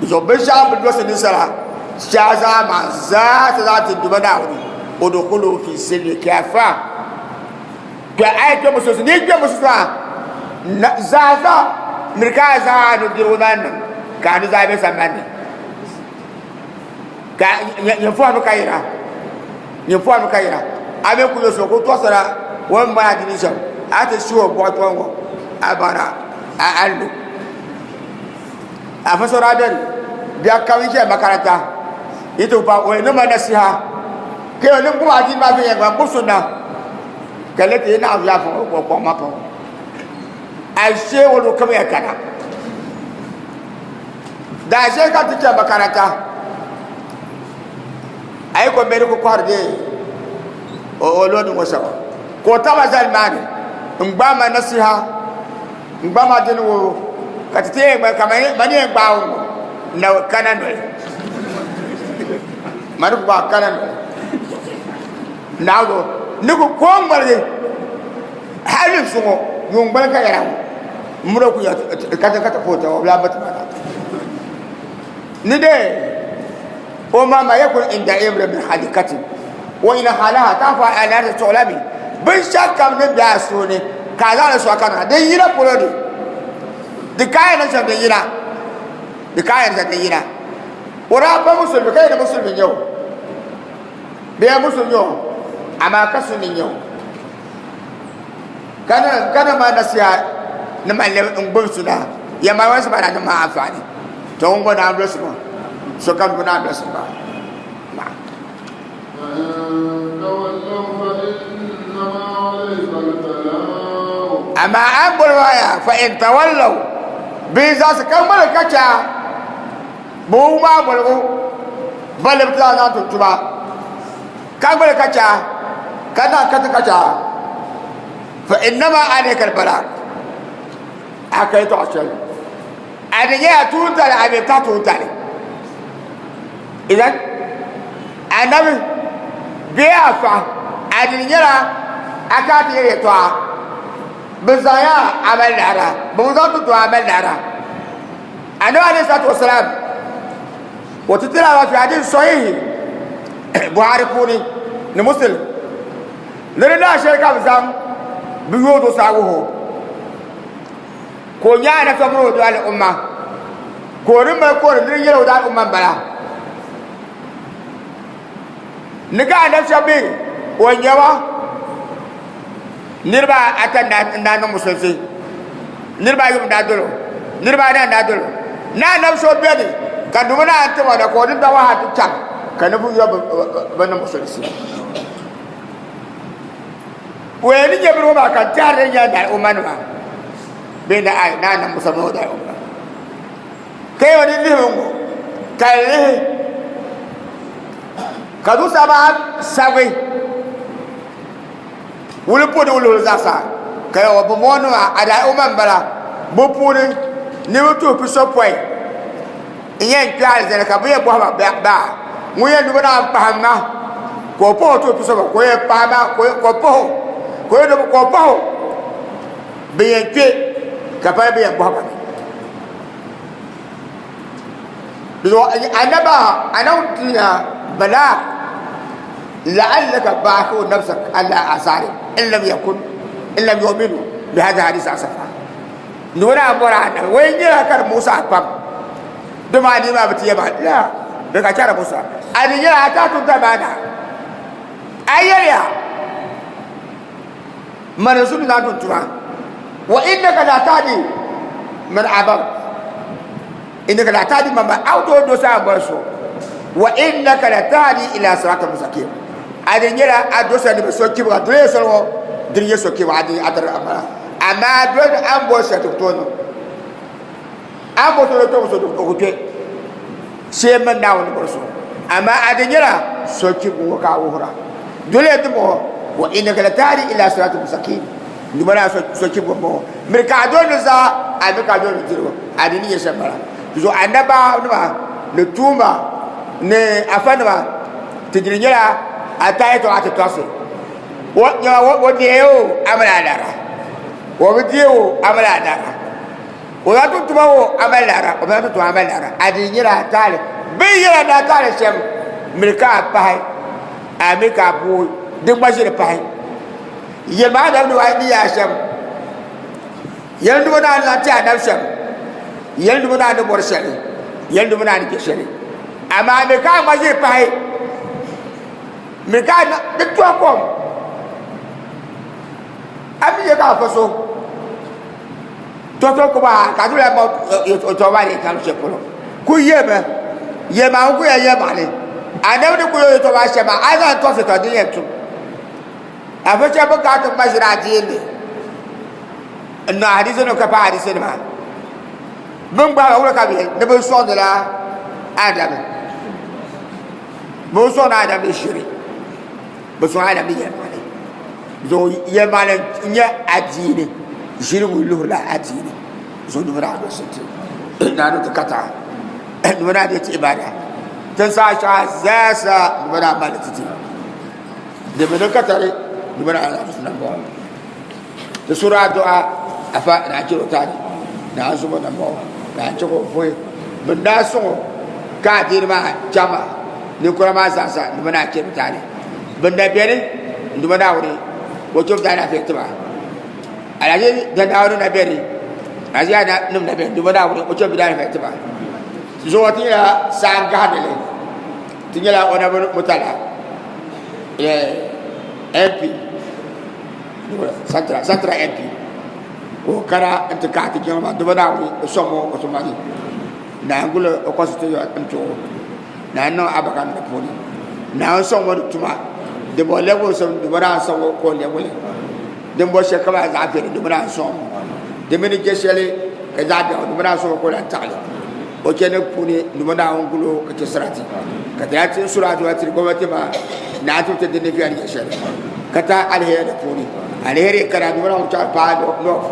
di zuɣu binshɛɣu bi dolisi ninsala shɛhi zaa maa zaa ti zaŋ ti duba Naawuni udkhulu fi silmi kafa kpɛ a yi kpɛ mususi ni kpɛ mususi maa zaa zaa miri ka a zaŋ a nudirigu na niŋ ka a nuzaa bɛ sambani ni ka nyɛ fɔhimi ka yira nyɛ fɔhimi ka yira a mi ku so ku tɔsira o ni mali adiini shɛm a ti suhi o bɔɣu tɔŋ ŋɔ a baŋda a lu afa so daa beni bia kam n ʒe makaranta yi ti pa o ni ma nasiha ka yɛli ni gbubi adiini maa viɛnyɛliŋga n gbubi sunna ka le ti yi naɣ viɛla fɔŋ o kɔŋ ma pɔŋ a shee o lu kam ya kana daa shee ka ti chɛ makaranta a yi ko meri ku kɔhiri dee o loodi ŋɔ shɛba ka o taba zali maa ni n gbaai ma nasiha n gba ma dini wo ka ti ti yɛn gba ka mani yɛn gbaai ŋɔ na kana noli mani ku gbaai kana noli naawuni ni ku ko ŋmaligi hali zuŋɔ yuun gbali ka yɛra ŋɔ muro ku ya ka ti ka ti foto o bila bati mana ni de o ma ma yakun inda imri min hadikati wa in halaha ta fa ala ta tu'lami binshɛɣu kam din be a suhu ni ka a zaŋli sɔɣi ka niŋ din yina polo ni di kaaya ni shɛm din yina di kaaya ni shɛm din yina o daa pa musulimi ka yɛli musulimi nyɛ o bee musulimi nyɛ o amaa ka sunni nyɛ o ka niŋ ma nasiha ni man lɛbi n gbubi suna ya ma wani sima na ni ma anfaani to ŋun gba naan dolisi ma sokam gba naan dolisi ma. Amaa a ni boli maa yaa fa in tawallaw Bɛ zaɣisi ka ŋmali ka chɛ a, bɛ wum a boligu balli bɛ ti lahi zaŋ tum tuma, ka ŋmali ka chɛ a, ka naɣ ka ti ka chɛ a. Fa innama alayka al-balagh, a ka yɛtɔɣa shɛli a di nyɛla tuuntali, a mi ka tuuntali. Idan anabi bee a paɣa a di nyɛla a ka ti yɛli yɛtɔɣa bi zaŋya amal lahara bi bi zaŋ ti to amal lahara. Anabi alayhi salatu wasalam o ti tiri alaafee hadith sahihi Buhari puuni ni Muslim ni di daa shɛli ka bi zaŋ bi yooi zuɣusaa wuhi o ka o nyɛ anabi mini o daali umma ka o ni mali kɔri ni di nyɛla o daali umma m-bala ni ka anabi shɛba mi o nyɛba niriba ata n-daa niŋ musulinsi, niriba ayi n-daa doli o, niriba anahi n-daa doli o. Ni anabi so beni ka dubu naan tim o na ka o di dawa ha ti chaŋ ka ninvuɣ yino bi niŋ musulinsi. O yɛn ni nyɛ bini ŋɔ maa ka n tɛhiri di nyɛla daali umma nima bee ni ai ni anabi Musa mini o daali umma. Ka yɛn ni lihi ŋɔ ka lihi ka zuɣusaa maa sabigi wuli po di luɣuli zaasa ka yɛli bi bɔŋɔ nima a daa o ma n bala bi puuni niriba tuhi pisopɔin n yɛn kpɛ alizani ka bi yɛn bɔhi ba baa ŋun yɛn dubi naan pahi ma ka o pahi o tuhi pisopɔin ka o yɛn pahi ma ka o pahi o ka o yɛn dubi ka o pahi o bi yɛn kpɛ ka pali bi yɛn bɔhi ba mi annaba anabi bala la'allaka baqi'un nafsak ala asari in lam yakun in lam yu'minu bi hadha hadith asafa ni wona bora annabi wai nyɛla ka di musa pam dama ni ma bi ti yɛba la bi ka chara musa a di nyɛla a ta tun ta maana a yɛliya mani su na tun tuma wa innaka la tahdi man ahbabta innaka la tahdi man ahbabta do sa bɔri so wa innaka la tahdi ila siratin mustaqim a di nyɛla a do sa ni bi so kibga dole soli ŋɔ dini nyɛ so kibga a di a tiri amana amaa dole a ni bɔri shɛli ti ku tooi niŋ a ni bɔri so di tooi so o ku kpɛ shee mini Naawuni ni bɔri so amaa a di nyɛla so kibga ŋɔ ka a wuhira dole ti bɔŋɔ wa innaka la tahdi ila siratin mustaqim Duuma daa so chibgu m-bɔŋɔ miri ka a doli ni zaa a mi ka a doli ni dirigu a di ni nyɛ shɛm bala zuɣu annabawanima ni tuumba ni afanima ti dini nyɛla a taai yɛtɔɣa ti tɔɣisi o deei o a mali alaara o bi deei o a mali alaara o zaŋ tum tuma o a mali laara o bi zaŋ tum tuma a mali laara a dini nyɛla a taali bɛ yi yɛla ni a taali shɛm miri ka a pahi a mi ka a booi di gba ʒiri pahi Yɛlimi anabi ni ni yaa shɛm, yɛli ni o naa ni zaŋ ti anabi shɛm, yɛli ni o naa ni bɔri shɛli, yɛli ni o naa ni je shɛli. Amaa mi ka a ŋma ʒiri pahi, mi ka a di tɔhi kom, a mi yɛ ka a fa so tɔhi kom a ka a ti lahi ma o tɔhi maa ni yɛn chaŋ shɛli polo. Ku yɛlimi, yɛlimi a ni ku yɛn yɛlimaŋli, anabi ni ku yɛli o yɛtɔɣa maa shɛm maa, a yi zaŋ tɔɣisi tɔhi din yɛn tum. Afa shɛba bɛ ka ti ŋma ʒiri adiini n niŋ hadiisi nim ka pahi hadiisi nima bin gbaai ba wula ka bɛ ni bi sɔŋdila anabi bi sɔŋdi anabi ʒiri bi sɔŋ anabi yɛlimaŋli zuɣu yɛlimaŋli n nyɛ adiini ʒiri ŋun luhurila adiini zuɣu ni bi daa dolisi ti naa ni ti ka taɣa ni bi daa deei ti ibada tin saha shɛŋa zaasa ni bi daa mali ti ti Di bi niŋ ka tari di bi na na bɔŋɔ ti suri adu'a afa na chɛ o tani na zubo na bɔŋɔ na chɛ ka o foyi bin daa sɔŋɔ ka adiini maa chaŋ maa ninkura maa zaasa di bi na chɛ bi tani bin da bɛni n duba Naawuni o chɛ bi tani afɛ tiba alaji da Naawuni na bɛni alaji ya nim na bɛni duba Naawuni o chɛ bi tani afɛ tiba zuɣu ti nyɛla saa n gahadili ti nyɛla honorable Murtala MP Central Central MP ka o kana n ti kahi ti jiŋli maa dama Naawuni o sɔŋ o o tuma ni Naa guli o constitution n ti o Naa niŋ albarka niŋ di puuni Naa sɔŋ o di tuma din bɔŋɔ lɛbigimsim dama Naa sɔŋ o ka o lɛbigi li din bɔri shɛli ka maa zaɣ viɛlli dama Naa sɔŋ o di mini jɛ shɛli. Ka zaɣ biɛɣu di mini a suhu ka o lahi taɣili o chɛndi puuni di mini Naawuni guli o ka chɛ sarati ka ti lahi ti suri adua tiri gomnati maa ni a ti ti di ni viɛli nyɛ shɛli ka tahi aliheri di puuni aliheri kana di mini Naawuni chaɣ paai nɔf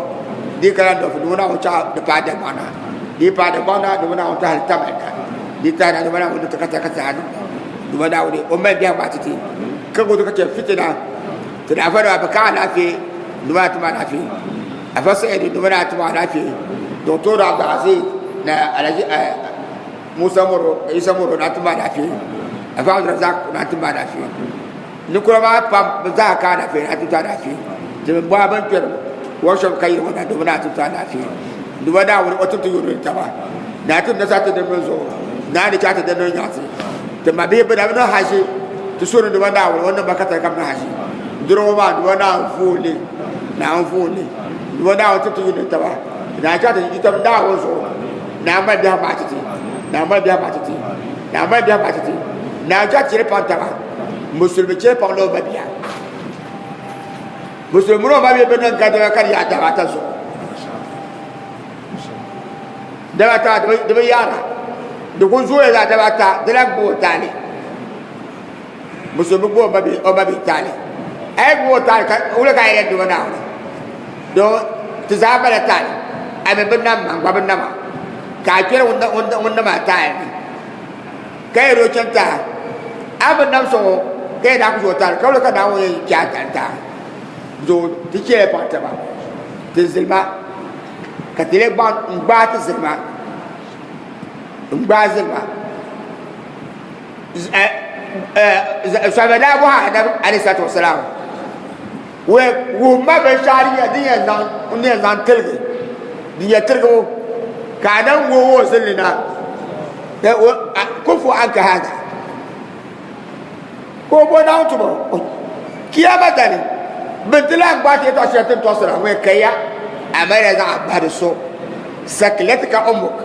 di kana nɔf di mini Naawuni chaɣ di paai Dagbaŋ na di paai Dagbaŋ na di mini Naawuni tahili Tamale na di tahi na di mini Naawuni ti ka tahi ka tahi di mini Naawuni o mali biɛhigu maa ti ti ka ku ti ka chɛ fitina ti daa fa bi ka alaafee di mini a ti ma alaafee afa sa'idu di mini a ti ma alaafee doctor abdulaziz na alhaji musa moro isa moro na ti ma alaafee afa abdulrazak na ti ma alaafee ninkura maa pam bi zaa ka alaafee na ti ti alaafee ti bi bɔhi bin kpɛri workshop ka yiri ŋɔ na di mini a ti ti alaafee di ba Naawuni o ti ti yuri taba na ti nasa ti dindin zuɣu na ni chaɣ ti dindin nyaɣisi ti ma bihi bina bi niŋ haʒi ti suhuri di ba Naawuni o ni ba ka tali ka bi niŋ haʒi duri ŋɔ maa di ba Naawuni vooli Naawuni vooli di ba Naawuni ti ti yuri taba na chaɣ ti yi tab Naawuni zuɣu na mali biɛhigu maa ti ti na mali biɛhigu maa ti ti na mali biɛhigu maa ti ti na chaɣ ti chɛri paŋ taba musulimi chɛri paŋ la o ma bia musulimi mini o ma bia bi niŋ gadama ka di yaai daba ata zuɣu daba ata di bi yaara di ku zooya zaa daba ata di lahi gbubi o taali musulimi gbubi o ma bia taali a yi gbubi o taali ka wula ka a yɛn duuma Naawuni don ti zaa mali taali a mi bi nam ma n gba bi nama ka a kpɛri ŋun nam a taali ni ka yɛli o chɛŋ taha a bi nam so ŋɔ ka yɛn daa ku zo taali ka wuli ka Naawuni yɛn chɛ a taali taha zo ti chɛla paɣa taba ti zilima ka ti lee gbaŋ n gbaai ti zilima n gbaai zilima sɔhaba daa bɔhi anabi alayhi salatu wasalam wuhi ma binshɛɣu din yɛn zaŋ n yɛn zaŋ tiligi din yɛn tiligibu ka anabi ŋɔ o zilli na kufu anka hada ka o bo Naawuni tuma kiyama dali bin ti lahi gbaai ti yɛtɔɣa shɛli ti ni tɔɣisira ŋɔ kaya amaliya zaŋ a bahi di so sakilatika ummuk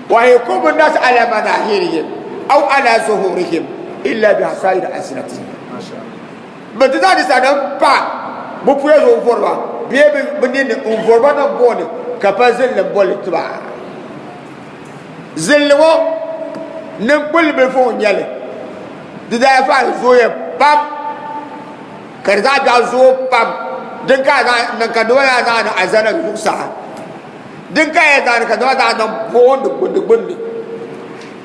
wa yakubu nnas ala manahirihim aw ala zuhurihim illa bihasairi alsinatihim Bɛ ti zaŋ ninsal nim pa bɛ puya zuɣu n-vɔri ba bee bɛ ninni n-vɔri ba niŋ gooni ka pa zilinli m-boli ti ba. Zilinli ŋɔ niŋkpulli bilifu n-nyɛ li. Di daa faai zooya pam ka di zaɣ biɛɣu zooi pam din ka a zaŋ niŋ ka nima yaa zaŋ niŋ alizanda zuɣusaa din ka a yɛn zaŋ niŋ ka nima zaŋ niŋ booni gbunni gbunni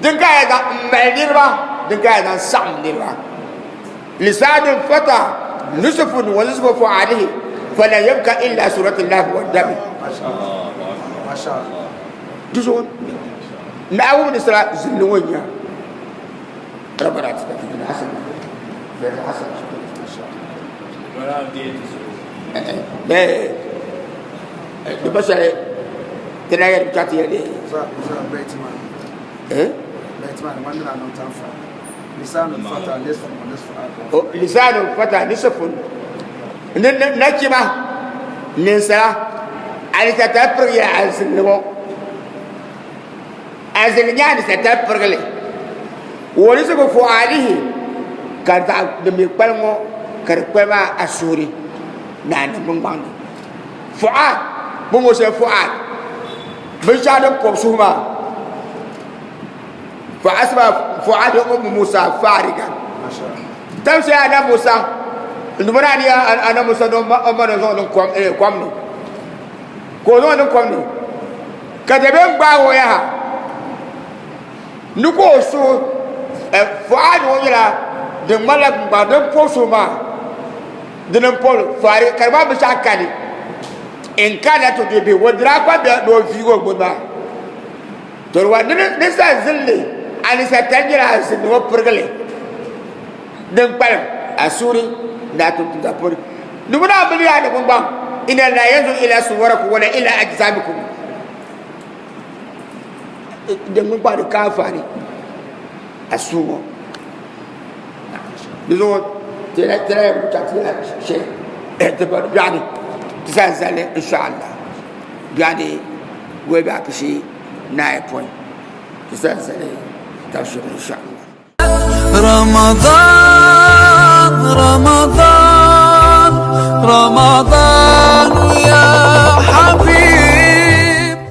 din ka a yɛn zaŋ m-mali niriba din ka a yɛn zaŋ saɣim niriba. لسان الفتى نصف ونصف فعاله فلا يبقى إلا سورة الله والدم ما شاء الله جزء نعوم نسرا زلوية ربنا اتنا في الدنيا حسنة في الحسنة ما شاء الله بس تلاقي بتاعتي يعني ايه lisanu fata nisfun nachima ninsala alisata pirigila alizilli ŋɔ alizilli nyɛ alisata pirigili wolisigu fu alihi ka zaɣ din mi kpali ŋɔ ka di kpali maa a suuri ni a niŋgbun gbaŋ ni fuɣa bi ŋɔ shɛli fuɣa binshaɣu din pɔbi suhu maa فأصبح فؤاد أم موسى فارغا تمشي أنا موسى ndumana ni ana musa no ma ma no no kom e kom ni ko no no kom ni ka de ben gba wo ya ha ni ko so e fuad wo yira de mala gba de po so ma de nan pol fari karba bi sa kali in kana to de be wodra kwa be do vi go gba Tɔri wa ni ninsal zilli a ninsal tali nyɛla a zilli ŋɔ pirigili din kpalim a suuri ni a tumtumsa puuni ni ŋuna a bini yaa ni gungbaŋ ina la yanzu ila suwarakum wala ila ajsamikum din gungbaŋ di ka anfaani a suu ŋɔ di zuɣu tila tila yɛn chaŋ ti yɛla shɛli ti bari biɛɣuni ti san zali insha Allah biɛɣuni goli biɛɣu pishi ni ayopɔin ti san zali tafsir insha Allah. رمضان رمضان رمضان يا